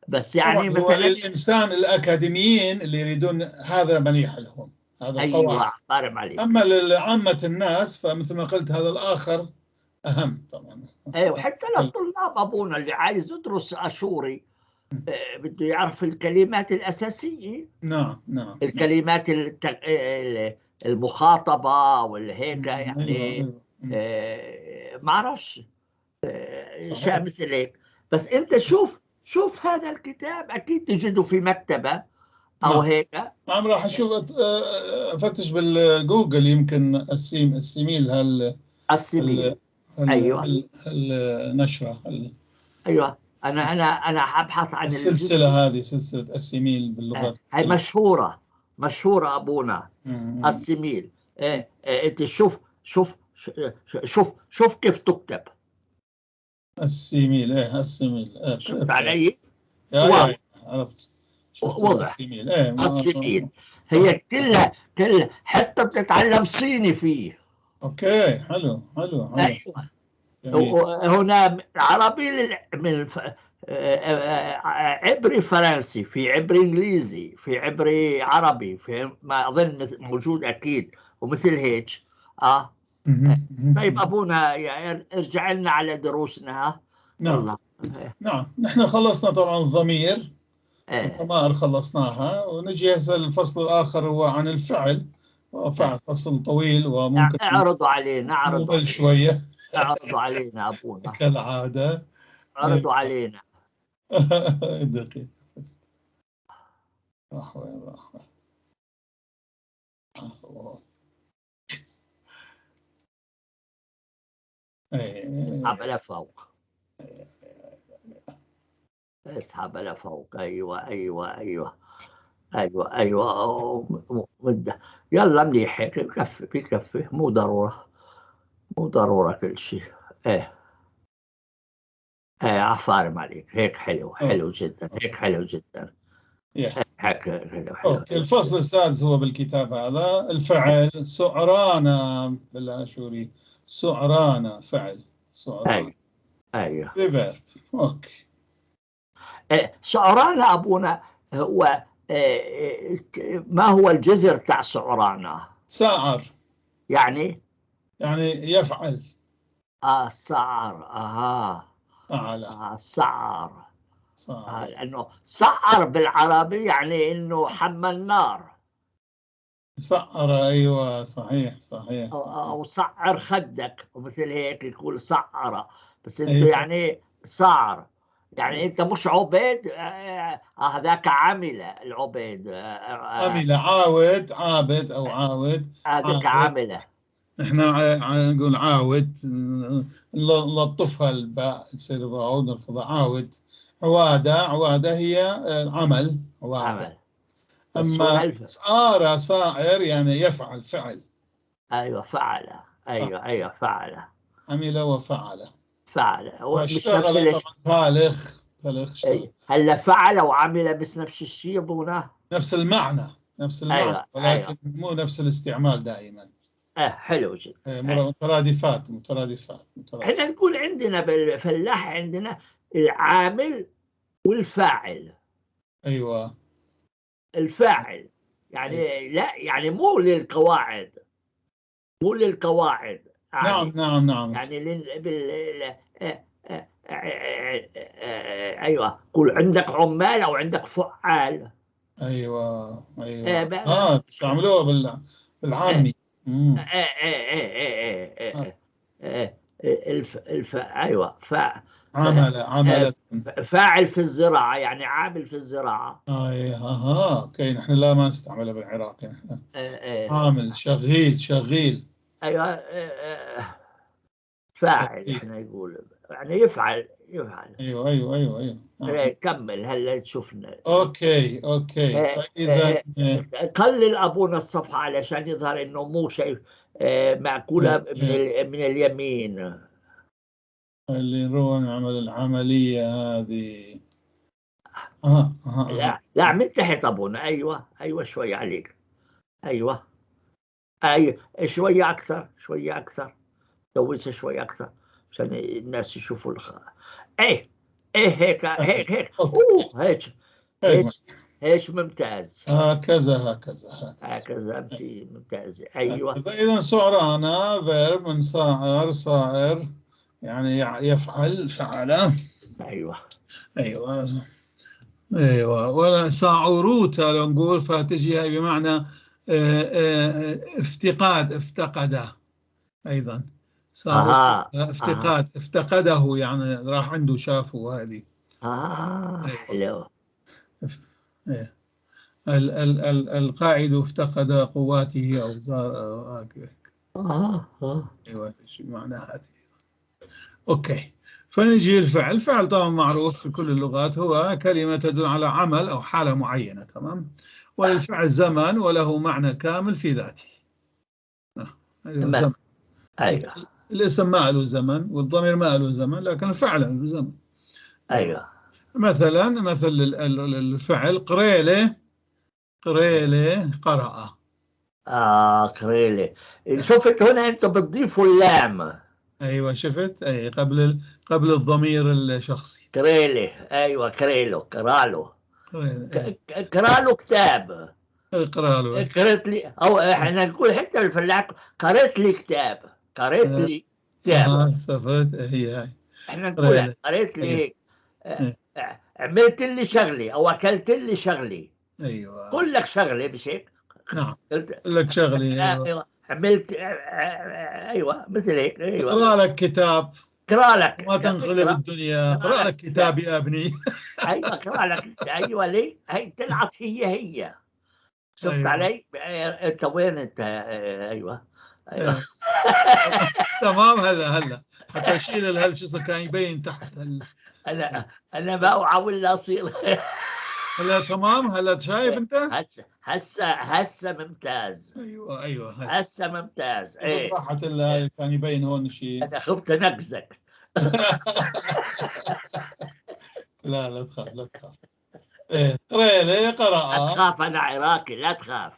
بس يعني مثلا هو للإنسان الأكاديميين اللي يريدون هذا منيح لهم، هذا أيوة، صارم عليك. أما لعامة الناس فمثل ما قلت هذا الآخر أهم طبعا. أيوة، حتى للطلاب أبونا اللي عايز يدرس أشوري بده يعرف الكلمات الأساسية. نعم نعم. الكلمات المخاطبة والهيك يعني. أيوة. ما أعرفش شيء مثل هيك. بس أنت شوف هذا الكتاب أكيد تجده في مكتبة أو نعم. هيك. نعم، راح أشوف، أفتش بالجوجل يمكن السيميل السيميل. أيوة. النشرة أيوة، أنا أبحث عن السلسلة هذه، سلسلة السيميل باللغات. هي مشهورة أبونا. السيميل. أنت شوف شوف شوف شوف كيف تكتب السيميل. إيه السيميل. شفت علي؟ يا عرفت. واضح. السيميل. إيه السيميل هي كلها حتى بتتعلم صيني فيه. okay، حلو حلو حلو. أيوة. هنا عربي من عبري فرنسي، في عبري انجليزي، في عبري عربي، في ما اظن موجود اكيد ومثل هيك. طيب ابونا يعني ارجع لنا على دروسنا. نعم نعم، نحن خلصنا طبعا الضمير، الضمائر خلصناها، ونجي هسه الفصل الاخر هو عن الفعل. وفعل فصل طويل وممكن اعرضوا علينا، اعرضوا علينا شويه، اعرضوا علينا ابونا كالعاده، اعرضوا علينا. دقيقة بس. راح وين راح؟ اسحب لفوق، اسحب لفوق. ايوه ايوه ايوه ايوه ايوه. يلا منيح هيك، بكفي بكفي، مو ضرورة، مو ضرورة كل شيء. ايه ايه، عفارم عليك، هيك حلو، حلو جدا، هيك حلو جدا. هيك حلو حلو. okay، الفصل السادس هو بالكتاب هذا الفعل. سعرانة بالآشوري، سعرانة فعل، سعرانة. ايوه ايوه. okay. سعرانة ابونا هو ما هو الجذر تاع سعرانة؟ سعر يعني يفعل. سعر. اها، فعل. سعر. لأنه سعر بالعربي يعني إنه حمى النار. سعر، أيوة صحيح صحيح, صحيح. أو سعر خدك ومثل هيك يقول سعر، بس أنت أيوة. يعني سعر يعني أنت مش عبيد. هذاك عمل العبيد، عمل، عاود، عابد أو عاود، هذاك عمل. نحن نقول عاود، نلطفها الباء تصير باء، نلفظها عاود. عوادة، عوادة هي العمل، عوادة. أما سار، سائر يعني يفعل، فعل. أيوة فعل، أيوة أيوة فعل، عمل وفعل، فعل. واشتغل طبعا بالغ، بالغ. هلا فعل وعمل بس نفس الشيء أبونا؟ نفس المعنى، نفس المعنى. أيوة. ولكن أيوة. مو نفس الاستعمال دائما. حلو جدا. مترادفات مترادفات. احنا نقول عندنا بالفلاح عندنا العامل والفاعل. ايوه الفاعل يعني. أيوة. لا يعني مو للقواعد، مو للقواعد يعني. نعم نعم نعم. يعني ايوه، قول عندك عمال او عندك فعال. ايوه ايوه. تستعملوها بالعامي. ايوه. عمل، عمل، فاعل في الزراعه، يعني عامل في الزراعه. اها، okay. نحن لا ما نستعملها بالعراق نحن. عامل، شغيل، شغيل. ايوه، فاعل احنا نقول. يعني يفعل. ايوه ايوه ايوه ايوه. نعم. كمل هلا تشوفنا. okay okay. فاذا قلل ابونا الصفحة علشان يظهر انه مو شيء معقولة من اليمين. اللي نروح نعمل العملية هذه. لا لا، من تحت ابونا. ايوه ايوه، شوي عليك. ايوه ايوه، شوية اكثر، شوية اكثر، دوسها شوي اكثر عشان الناس يشوفوا ايه ايه، هيك هيك هيك. اوه، هيك هيك هيك، ممتاز. هكذا هكذا هكذا هكذا، انت ممتاز. ايوه. اذا سعرانة verb من صاعر، صائر يعني يفعل، فعل. ايوه ايوه ايوه. ولا ساعوروتا لو نقول فتجي هاي بمعنى افتقاد، افتقد ايضا. افتقاد، افتقده يعني راح عنده شافه هذه. حلو. إيه. القائد افتقد قواته او زار. ايوه، معناها هذه. okay، فنجي الفعل. الفعل طبعا معروف في كل اللغات، هو كلمة تدل على عمل أو حالة معينة، تمام؟ وللفعل زمن وله معنى كامل في ذاته. زمن. أيوة. الاسم ما له زمن والضمير ما له زمن، لكن الفعل له زمن. أيوة. مثلا مثل الفعل قريلة، قريلة قرأ. قريلة. شفت هنا أنتم بتضيفوا اللام. ايوه شفت، اي قبل الضمير الشخصي. كريلي، ايوه، كريلو، كرالو، كرالو كتاب. اقرا. قريت لي، او احنا نقول حتى الفلاح قريت لي كتاب، قريت لي كتاب. شفت، هي هاي. احنا نقول قريت لي، عملت لي شغلي او اكلت لي شغلي. ايوه، قل لك شغله، مش هيك؟ نعم، قل لك شغلي. ايوه، عملت، ايوه مثل هيك. ايوه، اقرا لك كتاب، اقرا لك، ما تنقلب الدنيا، اقرا لك كتاب يا ابني. ايوه، اقرا لك. ايوه، ليه هي طلعت هي هي. شفت؟ أيوة. علي؟ انت وين انت؟ ايوه ايوه. تمام. هلا هلا حتى اشيل الهل شو كان يبين تحت. هلا انا ما اعاول لا اصير. هلا تمام، هلا شايف انت؟ هسه هسه هسه ممتاز. ايوه ايوه، هسه ممتاز. ايه، راحت اللي كان يبين هون شيء. انا خفت انقزك. لا لا تخاف، لا تخاف. ايه، قريلة قرأ. لا تخاف، انا عراقي، لا تخاف.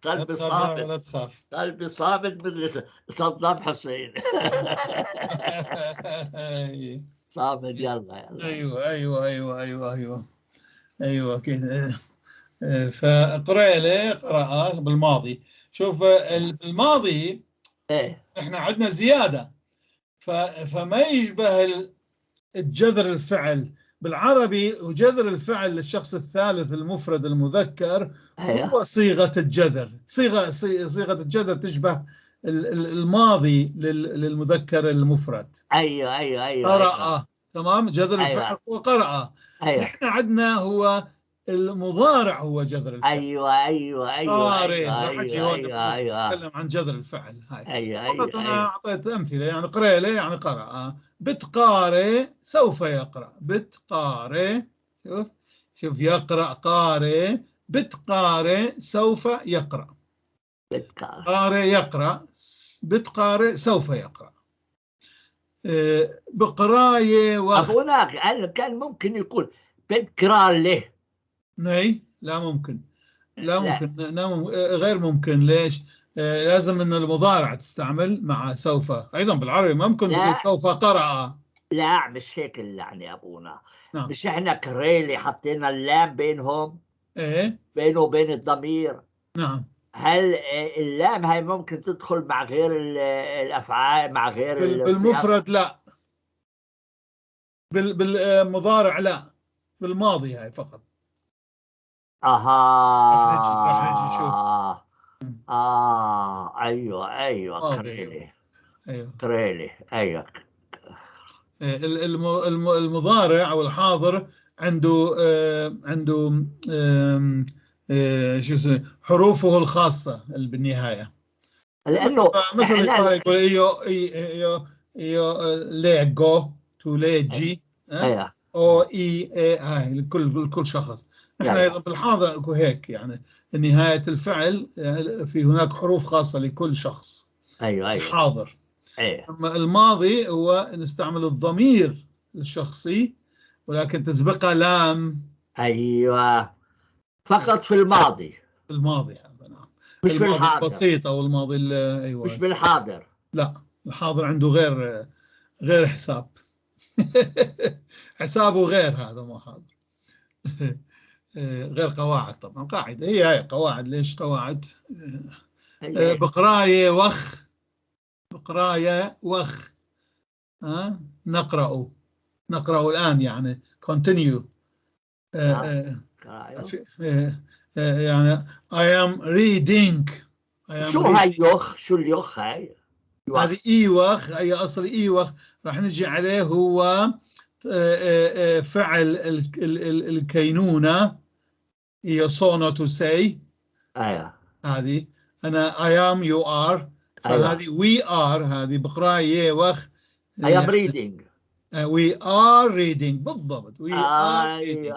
قلبي صامت، لا تخاف، قلبي صامت مثل صدام حسين. صامد. يلا يلا. ايوه ايوه ايوه ايوه ايوه ايوه كده. فقريلة قرأ بالماضي. شوف الماضي ايه، احنا عندنا زيادة، فما يشبه الجذر الفعل بالعربي. وجذر الفعل للشخص الثالث المفرد المذكر هو صيغة الجذر، صيغة الجذر تشبه الماضي للمذكر المفرد. ايوه ايوه ايوه. قرأ. أيوة. تمام، جذر الفعل هو قرأ. أيوة. نحن عندنا هو المضارع هو جذر الفعل. ايوه ايوه ايوه. ايوه ايوه ايوه ايوه. نتكلم عن جذر الفعل هاي. ايوه ايوه. انا اعطيت امثلة، يعني قريله يعني قرأ، بتقاري سوف يقرأ، بتقاري، شوف شوف، يقرأ قاري، بتقاري سوف يقرأ، بتقاري، قاري يقرأ، بتقاري سوف يقرأ. بقراية وخ. أبونا كان ممكن يقول بتقرا. نعم، لا ممكن، لا ممكن، لا غير ممكن. ليش؟ لازم ان المضارع تستعمل مع سوف. ايضا بالعربي ممكن تقول سوف قرأ. لا مش هيك يعني ابونا. نعم. مش احنا كريلي حطينا اللام بينهم؟ ايه، بينه وبين الضمير. نعم. هل اللام هاي ممكن تدخل مع غير الافعال، مع غير بالمفرد؟ لا، بالمضارع لا، بالماضي هاي فقط. اها، راح نجي نشوف. ايوه ايوه، كريلي. ايوه كريلي، ايوه. المضارع او الحاضر عنده عنده شو اسمه، حروفه الخاصة بالنهاية. لانه مثل يقول ايو ايو io leggo، tu leggi، ايوه. o i e، هاي لكل شخص. نحن ايضا بالحاضر اكو هيك، يعني نهاية الفعل في هناك حروف خاصة لكل شخص. ايوه. الحاضر. ايوه. اما الماضي هو نستعمل الضمير الشخصي ولكن تسبقها لام. ايوه، فقط في الماضي. في الماضي هذا، نعم. مش في الماضي الحاضر. البسيط او الماضي، ايوه. مش بالحاضر. لا، الحاضر عنده غير حساب، حسابه غير، هذا مو حاضر، غير قواعد. طبعا قاعدة هي هاي قواعد. ليش قواعد؟ أيوة. بقراية وخ، بقراية وخ، ها، نقرأ، نقرأ الآن، يعني continue. يعني I am reading، I am شو هاي يخ؟ شو اليخ هاي؟ هذه ايوخ، هي اصل ايوخ راح نجي عليه، هو فعل الكينونة، io sono، tu sei. هذه انا I am، you are، فهذه we are، هذه بقراية وخ. I am reading. we are reading، بالضبط، we are reading.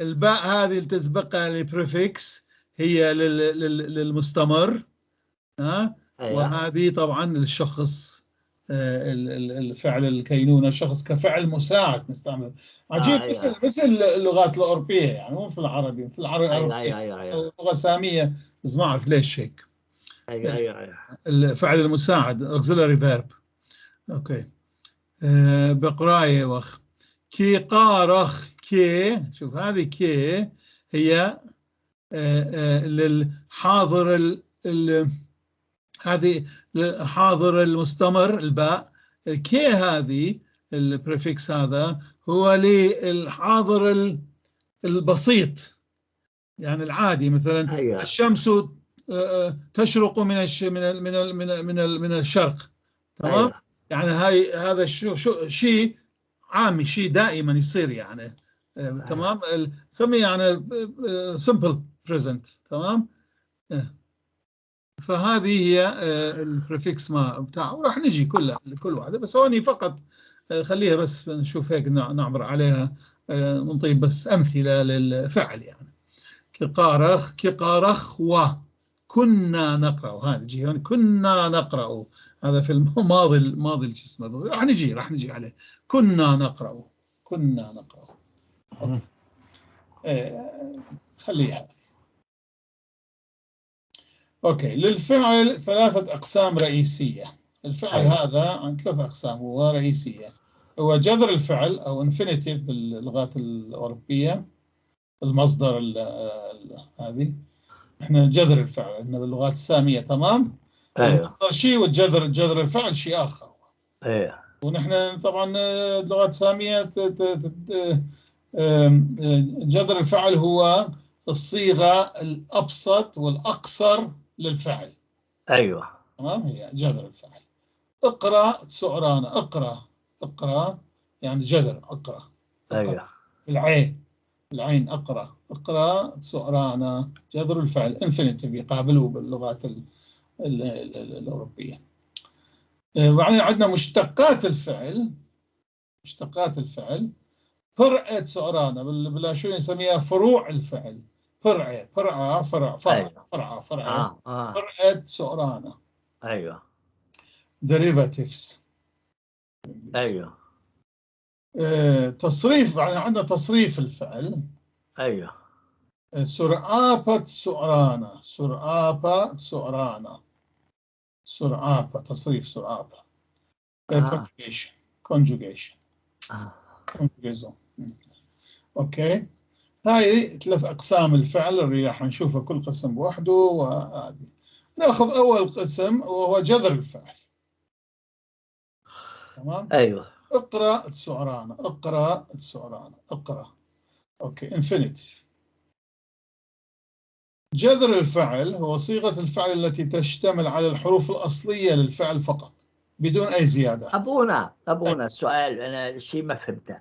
الباء هذه اللي تسبقها ال prefix هي للمستمر، ها. وهذه طبعا للشخص، الفعل الكينونة الشخص كفعل مساعد نستعمل. عجيب. مثل اللغات الأوروبية، يعني مو مثل العربي، مثل العربي الأوروبية. لغة سامية، بس ما أعرف ليش هيك. ايوه. الفعل المساعد auxiliary verb. okay، بقراية وخ كي قارخ كي. شوف هذه كي هي للحاضر ال هذه حاضر المستمر. الباء الكي هذه، ال prefix هذا هو للحاضر البسيط، يعني العادي. مثلا الشمس تشرق من الش من ال من ال من ال من, ال من الشرق، تمام. يعني هاي هذا شو شيء عامي، شيء دائما يصير يعني، تمام. سميه يعني simple present، تمام. فهذه هي ال prefix ما بتاع، وراح نجي كل واحده، بس هوني فقط خليها بس نشوف هيك، نعبر عليها، نعطي بس امثله للفعل، يعني كقارخ، كقارخ و كنا نقرا. هذا جي هون كنا نقرا، هذا في الماضي، الماضي الجسم، راح نجي عليه. كنا نقرا، كنا نقرا. خليها. okay، للفعل ثلاثة أقسام رئيسية. الفعل هذا عن ثلاث أقسام هو رئيسية، هو جذر الفعل أو infinitive باللغات الأوروبية، المصدر هذه. احنا جذر الفعل عندنا باللغات السامية، تمام. المصدر شيء والجذر، جذر الفعل شيء آخر. ونحن طبعا اللغات السامية جذر الفعل هو الصيغة الأبسط والأقصر للفعل. تمام، هي جذر الفعل. اقرأ سعرانة، اقرأ، اقرأ يعني جذر، اقرأ، اقرأ. العين، العين، اقرأ، اقرأ سعرانة، جذر الفعل infinitive يقابله باللغات الأوروبية. وبعدين عندنا مشتقات الفعل، مشتقات الفعل فرعة سعرانة، بالاشوري نسميها فروع الفعل، فرعة، فرعة، فرع، فرع. فرعة، فرعة. فرعة سعرانة. Derivatives. تصريف، بعدين عندنا تصريف الفعل. سرعابة سعرانة، سرعابة سعرانة، سرعابة، تصريف سرعابة. Conjugation، conjugation. Conjugaison. okay، هاي ثلاث اقسام الفعل اللي راح نشوفها كل قسم بوحده. وهذه ناخذ اول قسم وهو جذر الفعل، تمام. اقرا سعرانة، اقرا سعرانة، اقرا. okay، infinitive. جذر الفعل هو صيغة الفعل التي تشتمل على الحروف الأصلية للفعل فقط بدون أي زيادات. ابونا، ابونا، سؤال، انا شيء ما فهمته.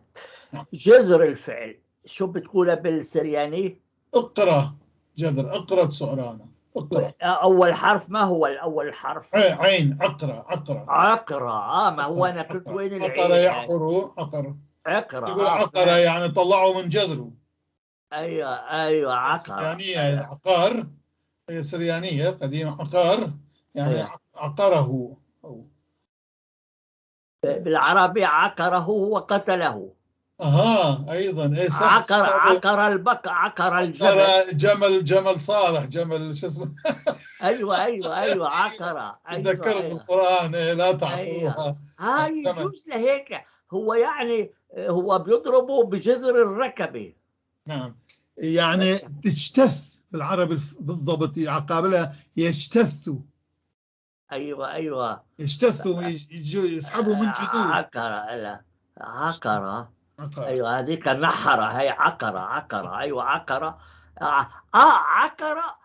نعم. جذر الفعل شو بتقولها بالسرياني؟ اقرا، جذر اقرا سعرانة. اقرأ. أول حرف ما هو الأول حرف؟ عين، عقرة، عقرة. عقرة. ما هو أنا كنت وين العين؟ عقرة يعقر، عقر. عقرة. يقول عقرة يعني طلعوا من جذره. أيوة أيوة، عقرة. سريانية، عقار، هي سريانية قديمة، عقار يعني أيوة. عقره. أو. بالعربي عقره وقتله. أها، أيضا، إيه صح. عقر، عقر البق، عقر الجمل. عقر جمل، جمل صالح، جمل شو اسمه. أيوة، أيوة، أيوة، عقرة. أيوة، تذكرت أيوة. القرآن، إيه، لا تعقروها. أيوة. هاي تمام. يجوز لهيك، هو يعني هو بيضربه بجذر الركبة. نعم، يعني تجتث بالعربي بالضبط، عقابلها يجتث. أيوة، أيوة. يجتث يسحبوا من جذور. عقرة، لا، عقرة. عقرة. أيوة، هذيك نحرة، هي عقرة، عقرة. أيوة، عقرة. عقرة.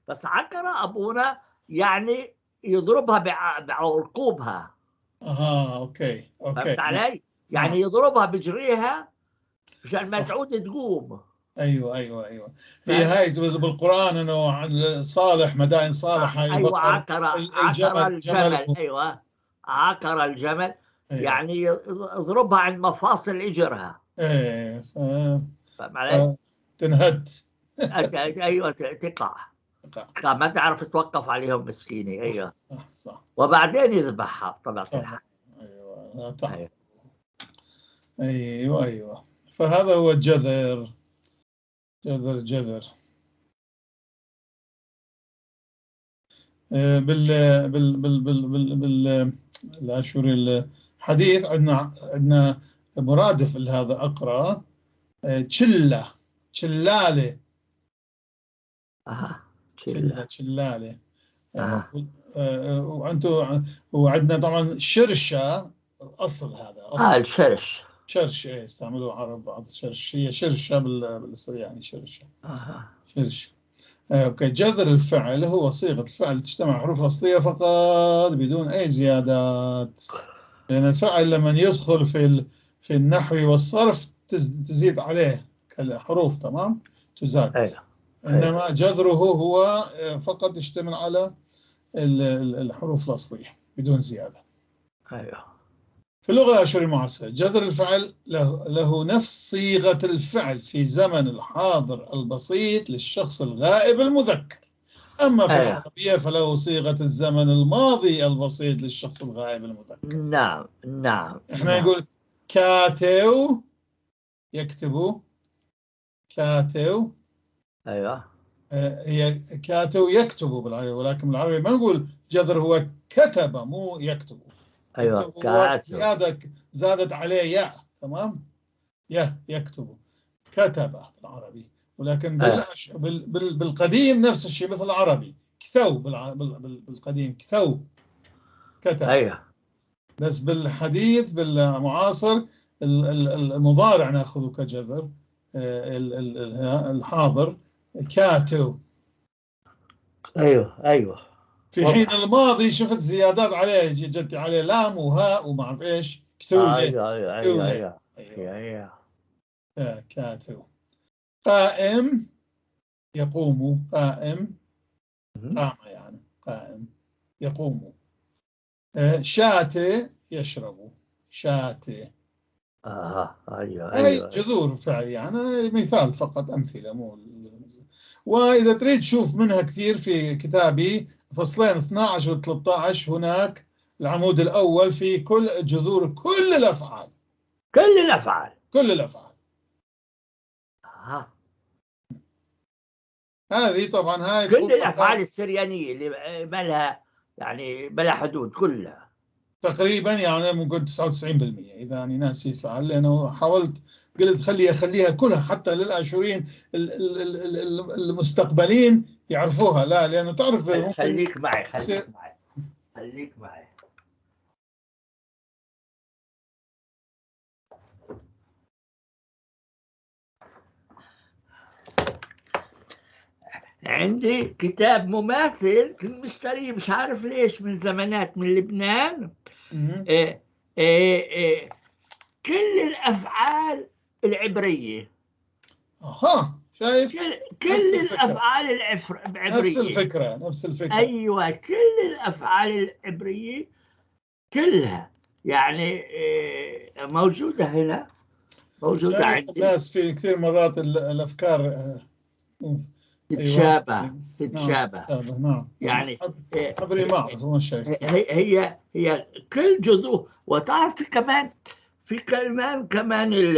بس عقرة أبونا يعني يضربها بعرقوبها. أوكي، أوكي. فهمت علي؟ يعني يضربها بجريها مشان ما تعود تقوم. أيوة، أيوة، أيوة. هي هاي بالقرآن إنه عن صالح، مدائن صالح، هاي أيوة، بقر الجمل، عقر الجمل. جمل. أيوة، عقر الجمل. أيوة. يعني اضربها عند مفاصل إجرها. إيه، فاهم علي؟ تنهد. أيوة، تقع. تقع. تقع، ما تعرف توقف عليهم مسكينة. أيوة. صح، صح. وبعدين يذبحها بطبيعة الحال. أيوة، لا تعرف. أيوة. أيوة، أيوة. فهذا هو الجذر. جذر، جذر. بال، بال، بال، بال، بال، الآشوري الحديث عندنا مرادف لهذا أقرأ. شلة، شلالة. شلة. شلة، شلالة. وعندنا طبعا شرشة، الأصل هذا، أصل. الشرش. شرش، إيه، استعملوه عرب بعض الشرش، هي شرشة بالسرياني، شرشة. شرش. أوكي. جذر الفعل هو صيغة الفعل تجتمع حروف الأصلية فقط بدون أي زيادات، لأن الفعل لما يدخل في النحو والصرف تزيد عليه الحروف، تمام؟ تزاد. إنما جذره هو فقط يشتمل على الحروف الأصلية بدون زيادة. في اللغة الآشورية المعاصرة جذر الفعل له نفس صيغة الفعل في زمن الحاضر البسيط للشخص الغائب المذكر، أما في العربية فله صيغة الزمن الماضي البسيط للشخص الغائب المذكر. نعم، نعم، إحنا نعم. نقول كاتو يكتب، كاتو. هي كاتو يكتب بالعربي، ولكن بالعربي ما نقول جذر، هو كتب مو يكتب. يكتب هو كاتب. زادت عليه ياء، تمام؟ يكتب، كتب بالعربي، ولكن بالقديم نفس الشيء مثل العربي، كثو بالقديم كثو كتب. بس بالحديث بالمعاصر المضارع ناخذه كجذر، الحاضر كاتو. أيوه. في حين الماضي شفت زيادات عليه، جت عليه لام وهاء وما أعرف إيش، كتولة. كتولة. أيوه. كاتو. قائم يقوم، قائم. قام يعني قائم يقوم. شاتي يشرب، شاتي. أيوه، أي أيوه. جذور فعل، يعني مثال فقط، أمثلة مو وإذا تريد تشوف منها كثير في كتابي فصلين 12 و 13، هناك العمود الأول في كل جذور كل الأفعال. كل الأفعال. كل الأفعال. هذه طبعا هاي كل تقول الأفعال السريانية اللي مالها يعني بلا حدود كلها. تقريبا، يعني ممكن 99% إذا أنا ناسي فعل، لأنه حاولت قلت أخليها كلها حتى للآشوريين المستقبلين يعرفوها. لا، لأنه تعرف ممكن خليك معي، خليك يصير معي، خليك معي. عندي كتاب مماثل كنت مشتريه مش عارف ليش من زمانات من لبنان. كل الأفعال العبرية. شايف؟ كل نفس الفكرة. الافعال العبرية. نفس الفكرة، نفس الفكرة. ايوه، كل الافعال العبرية كلها يعني موجودة هنا، موجودة شايف عندي. الناس في كثير مرات الافكار أيوة. تتشابه. نعم. تتشابه. تشابه، نعم. يعني عبري ما اعرف ما شايف. هي كل جذور. وتعرف في كمان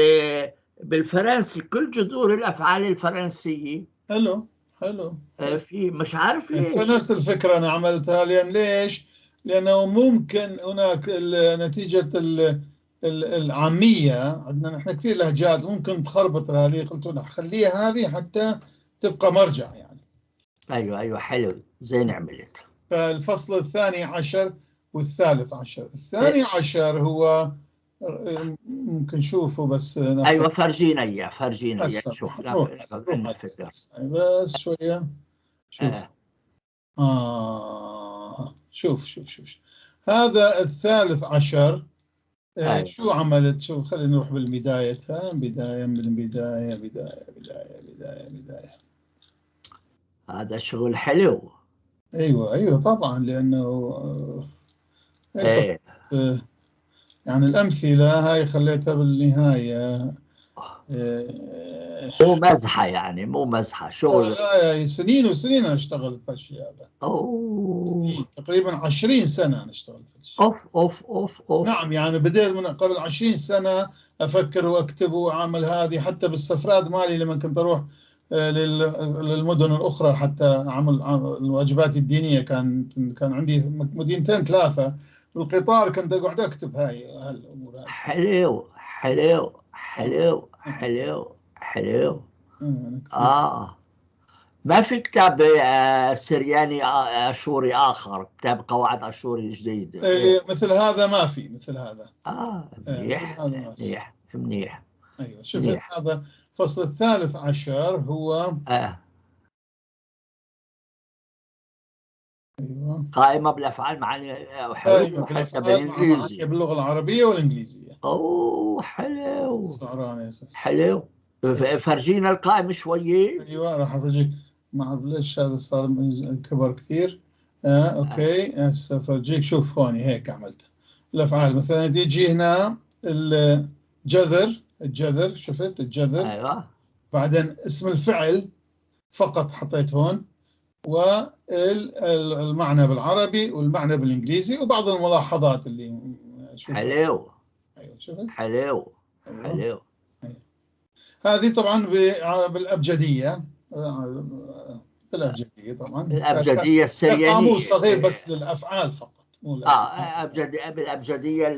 بالفرنسي كل جذور الافعال الفرنسية. حلو حلو. في مش عارف ليش. فنفس الفكرة أنا عملتها، لأن ليش؟ لأنه ممكن هناك نتيجة العامية عندنا نحن كثير لهجات ممكن تخربط هذه، قلت له خليها هذه حتى تبقى مرجع يعني. ايوه، حلو، زين عملت. فالفصل الثاني عشر والثالث عشر، الثاني عشر هو ممكن نشوفه بس ناخذ. ايوه، فرجينا اياه، فرجينا اياه. هسه شوف. روح ناخذ روح عندنا على فكرة. بس شوية شوف. شوف شوف شوف، شوف. هذا الثالث عشر. شو عملت؟ شوف، خلينا نروح بالبداية، بداية من البداية، بداية بداية بداية بداية. هذا شغل حلو. ايوه طبعا، لانه ليس يعني الامثلة هاي خليتها بالنهاية. مو مزحة يعني، مو مزحة شغل. لا لا، سنين وسنين انا اشتغل في الشيء هذا. اوه. تقريبا 20 سنة انا اشتغل في الشيء. اوف اوف اوف اوف. نعم، يعني بديت من قبل 20 سنة افكر واكتب واعمل هذه، حتى بالسفرات مالي لما كنت اروح للمدن الاخرى حتى اعمل الواجبات الدينية، كان عندي مدينتين ثلاثة بالقطار كنت اقعد اكتب هاي هالامور هاي. حلو حلو حلو حلو حلو. أنا كثير. ما في كتاب سرياني اشوري اخر، كتاب قواعد اشوري جديد؟ اللي مثل هذا ما في مثل هذا. إيه، منيح. مثل هذا ما في. منيح منيح. ايوه، شفت؟ منيح. هذا الفصل الثالث عشر هو ايوه. قائمة بالافعال معاني حلو. قائمة حتى بالافعال مع معانيها بالانجليزي. باللغة العربية والانجليزية. اوه، حلو. سعران يا سيدي. حلو، فرجينا القائمة شوية. ايوه، راح افرجيك. ما اعرف ليش هذا صار كبر كثير. Okay، هسه افرجيك. شوف هون هيك عملت الافعال، مثلا تيجي هنا الجذر، الجذر، شفت الجذر؟ بعدين اسم الفعل فقط حطيت هون، والمعنى بالعربي والمعنى بالانجليزي وبعض الملاحظات اللي شوف. حلو. ايوه، شفت؟ حلو. أيوة. حلو. هذه طبعا بالابجديه، بالابجديه طبعا. الابجدية السريانية. قاموس صغير بس للافعال فقط، مو الأسماء. ابجديه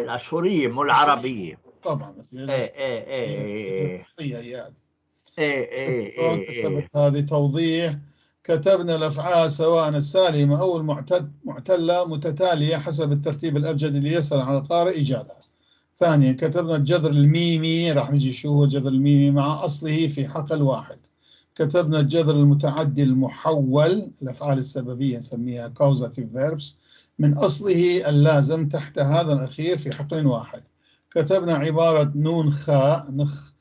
الاشورية مو العربية. طبعا. ايه. الأصلية هي هذه. ايه. كتبت هذه توضيح، كتبنا الأفعال سواء السالمة أو معتلة متتالية حسب الترتيب الأبجدي اللي يسهل على القارئ إيجادها. ثانيا، كتبنا الجذر الميمي، راح نجي شو هو الجذر الميمي، مع أصله في حقل واحد. كتبنا الجذر المتعدي المحول، الأفعال السببية نسميها causative verbs، من أصله اللازم تحت هذا الأخير في حقل واحد. كتبنا عبارة نون خاء نخ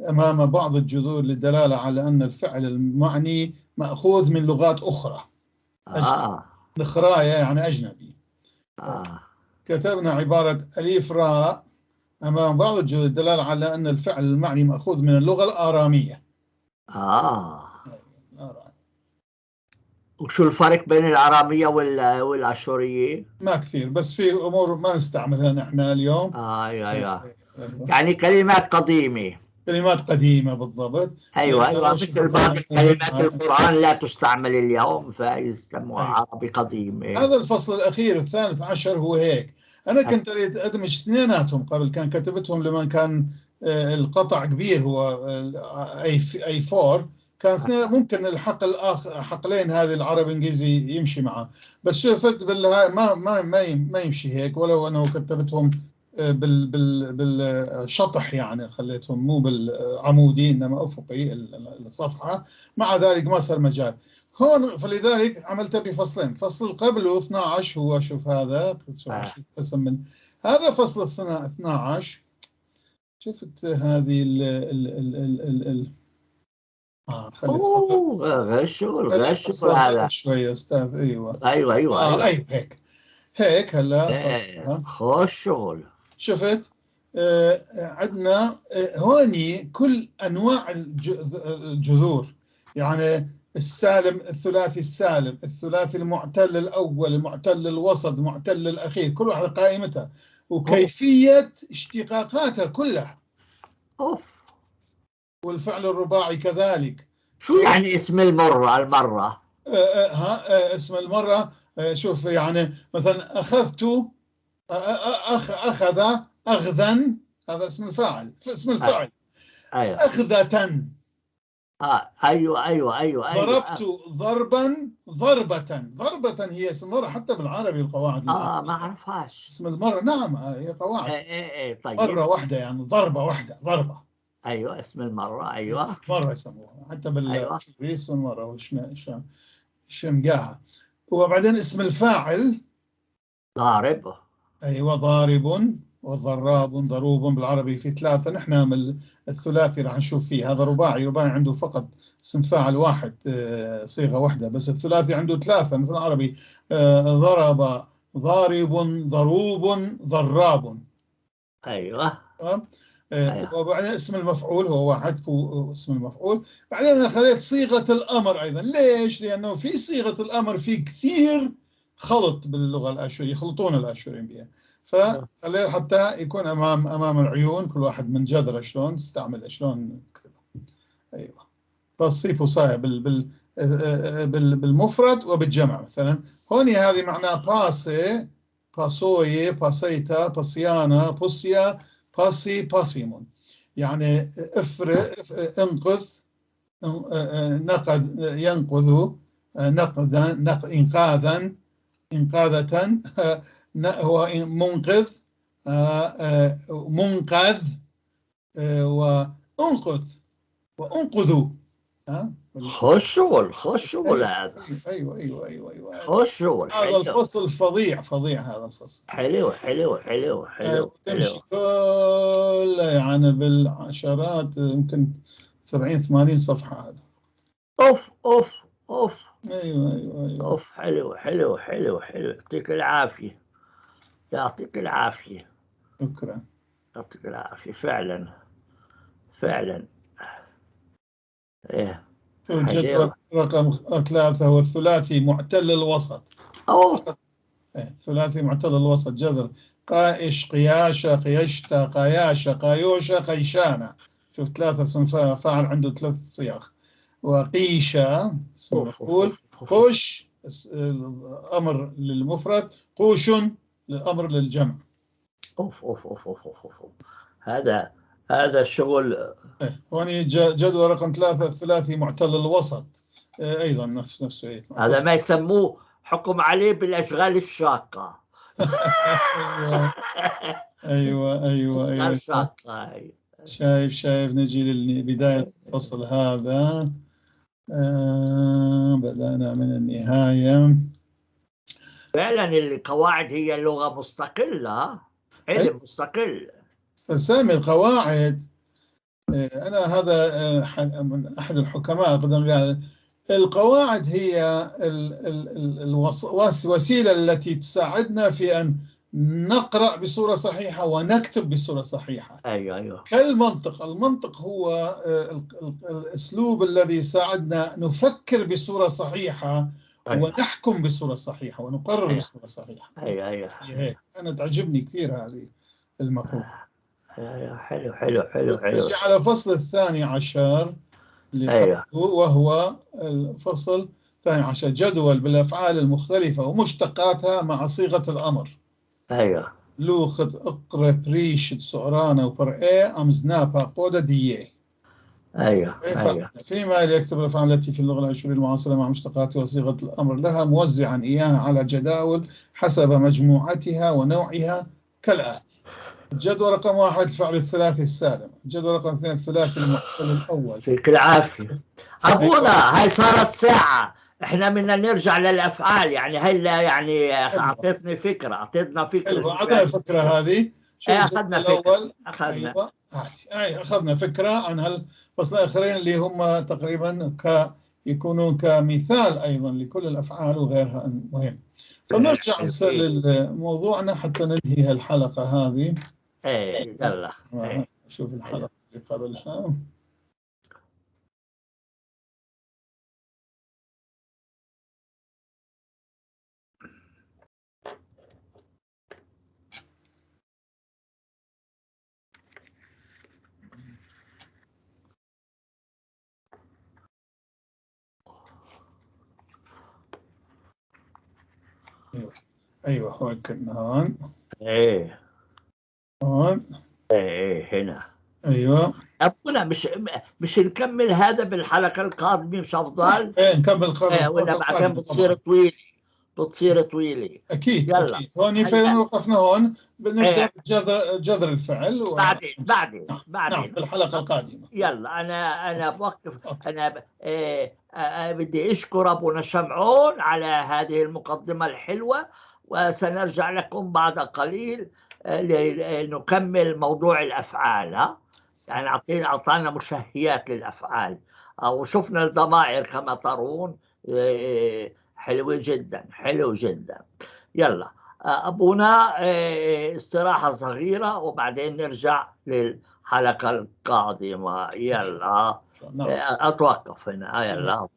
أمام بعض الجذور للدلالة على أن الفعل المعني مأخوذ من لغات أخرى. نخراية يعني أجنبي. كتبنا عبارة أليف راء أمام بعض الجذور للدلالة على أن الفعل المعني مأخوذ من اللغة الآرامية. الآرامية. وشو الفرق بين الاراميه والاشوريه؟ ما كثير، بس في أمور ما نستعملها نحن اليوم. ايوه. أيوة. يعني كلمات قديمة. كلمات قديمة بالضبط. ايوه. لو مثل شفت بعض كلمات مهمة. القران لا تستعمل اليوم فيسموها عربي قديم. هذا الفصل الأخير الثالث عشر هو هيك. أنا كنت أريد أدمج اثنيناتهم قبل، كان كتبتهم لما كان القطع كبير، هو A4، كان اثنين ممكن الحقل الآخر، حقلين هذه العربي إنجليزي يمشي معه، بس شفت بالله ما يمشي هيك، ولو أنه كتبتهم بالشطح، يعني خليتهم مو بالعمودي إنما أفقي الصفحة، مع ذلك ما صار مجال هون، فلذلك عملتها بفصلين. فصل قبله 12 هو، شوف هذا، شوف قسم من هذا فصل 12. شفت هذه ال ال ال ال ال ال خلي أوه، غير شغل، غير شغل صغرها هذا. شوي يا استاذ. ايوه. ايوه ايوه. ايوه. ايوه، هيك هيك هلا. إيه، خوش شغل. شفت؟ عندنا هوني كل انواع الجذور، يعني السالم، الثلاثي السالم، الثلاثي المعتل الاول، المعتل الوسط، المعتل الاخير، كل واحدة قائمتها وكيفية اشتقاقاتها كلها. اوف. والفعل الرباعي كذلك. شو يعني اسم المرة المرة؟ ها، اسم المرة، شوف يعني مثلا أخذت، أخذ أخذا، هذا اسم الفاعل، اسم الفاعل. ايوه. أخذة. ايوه ايوه ايوه ايوه. ضربت ضربا، ضربة، ضربة هي اسم المرة حتى بالعربي، القواعد. ما اعرفهاش. اسم المرة، نعم، هي قواعد. ايه ايه ايه، طيب. مرة واحدة، يعني ضربة واحدة، ضربة. ايوه، اسم المرة، ايوه. اسم المرة يسموها حتى بال اسم المرة شمقاها. وبعدين اسم الفاعل ضارب. ايوه، ضارب وضراب ضروب بالعربي، في ثلاثة. نحن من الثلاثي راح نشوف فيه، هذا رباعي، رباعي عنده فقط اسم فاعل واحد، صيغة واحدة، بس الثلاثي عنده ثلاثة مثل العربي، ضرب ضارب ضروب ضراب. ايوه. تمام. أيوة. وبعدين اسم المفعول هو واحد، اسم المفعول. بعدين انا خليت صيغة الامر ايضا، ليش؟ لانه في صيغة الامر في كثير خلط باللغة الاشورية، يخلطون الاشوريين بها، فخليت حتى يكون امام العيون كل واحد من جذره شلون تستعمل، شلون تكتبه. ايوه، بصيف وصايا بالمفرد وبالجمع. مثلا هون هذه معناها باسي، باسوي، باسيتا، باسيانا، بوسيا، باسي، باسيمون، يعني افرق، انقذ، نقد، ينقذ، نقدا، انقاذا، انقاذة، هو منقذ، منقذ، وانقذ، وانقذوا. خوش شغل، خوش شغل هذا. ايوه ايوه ايوه ايوه. خوش شغل. هذا الفصل فظيع، فظيع هذا الفصل. حلو حلو حلو حلو. تمشي كله يعني بالعشرات، يمكن 70 80 صفحة هذا. اوف اوف اوف. ايوه ايوه ايوه. اوف، حلو حلو حلو حلو، يعطيك العافية، يعطيك العافية. شكرا. يعطيك العافية، فعلا فعلا. ايه. الجدول رقم 3 هو الثلاثي معتل الوسط. أوه. ثلاثي معتل الوسط، جذر قائش، قياشة، قيشتا، قياشة، قايوشة، قيشانة. شوف ثلاثة اسم فاعل عنده ثلاث صيغ. وقيشة اسم مفعول، قوش الأمر للمفرد، قوش الأمر للجمع. أوف أوف أوف أوف أوف أوف. هذا الشغل. هون جدول رقم 3 الثلاثي معتل الوسط، أيضا نفسه. هذا ما يسموه حكم عليه بالأشغال الشاقة. أيوة أيوة أيوة أيوة. الشاقة. شايف نجي لبداية الفصل هذا. بدأنا من النهاية. فعلا القواعد هي لغة مستقلة، علم مستقل. سامي القواعد، أنا هذا من أحد الحكماء قدم قال القواعد هي الوسيلة التي تساعدنا في أن نقرأ بصورة صحيحة ونكتب بصورة صحيحة. أيوة أيوة. كالمنطق، المنطق هو الأسلوب الذي يساعدنا نفكر بصورة صحيحة. أيوة. ونحكم بصورة صحيحة ونقرر. أيوة. بصورة صحيحة. أيوة أيوة. هيك أنا تعجبني كثير هذه المقولة. أيوة حلو حلو حلو حلو. نجي على الفصل 12. أيوة. وهو الفصل 12 جدول بالأفعال المختلفة ومشتقاتها مع صيغة الأمر. أيوة. لوخت اقرب ريشت سعرانة وبرئة أمزنا باقودة دية. أيوة. أيوة. فيما يكتب الأفعال التي في اللغة الأشورية المعاصرة مع مشتقاتها وصيغة الأمر لها، موزعا إياها على جداول حسب مجموعتها ونوعها كالآتي. الجدول رقم 1 الفعل الثلاثي السالم، الجدول رقم 2 الثلاثي المعتل الأول. فيك العافية أبونا. هاي صارت ساعة، احنا بدنا نرجع للأفعال يعني. هلا يعني أعطيتني فكرة، أعطيتنا فكرة. أيوة أعطينا الفكرة هذه. شو أخذنا فكرة. أخذنا. أيوة. عادي. أخذنا فكرة عن هالفصل الآخرين اللي هم تقريبا يكونون كمثال أيضا لكل الأفعال وغيرها مهم. فنرجع لموضوعنا حتى ننهي الحلقة هذه. إيه يلا شوف الحلقة اللي قبلها. ايوه هون كنا هون. ايه هون. ايه هنا. ايوه ابونا مش نكمل هذا بالحلقة القادمة مش افضل؟ ايه نكمل إيه ولا بعدين بتصير طويلة، بتصير طويلة. اكيد يلا. اكيد هون فعلا وقفنا هون، بنبدا إيه. جذر الفعل بعدين بعدين نعم. بعدين نعم بالحلقة القادمة. يلا انا بوقف. انا بدي اشكر ابونا شمعون على هذه المقدمة الحلوة، وسنرجع لكم بعد قليل لنكمل موضوع الافعال. يعني اعطانا مشهيات للافعال، وشفنا الضمائر كما ترون، حلوة جدا، حلو جدا. يلا أبونا استراحة صغيرة وبعدين نرجع للحلقة القادمة. يلا أتوقف هنا. يلا.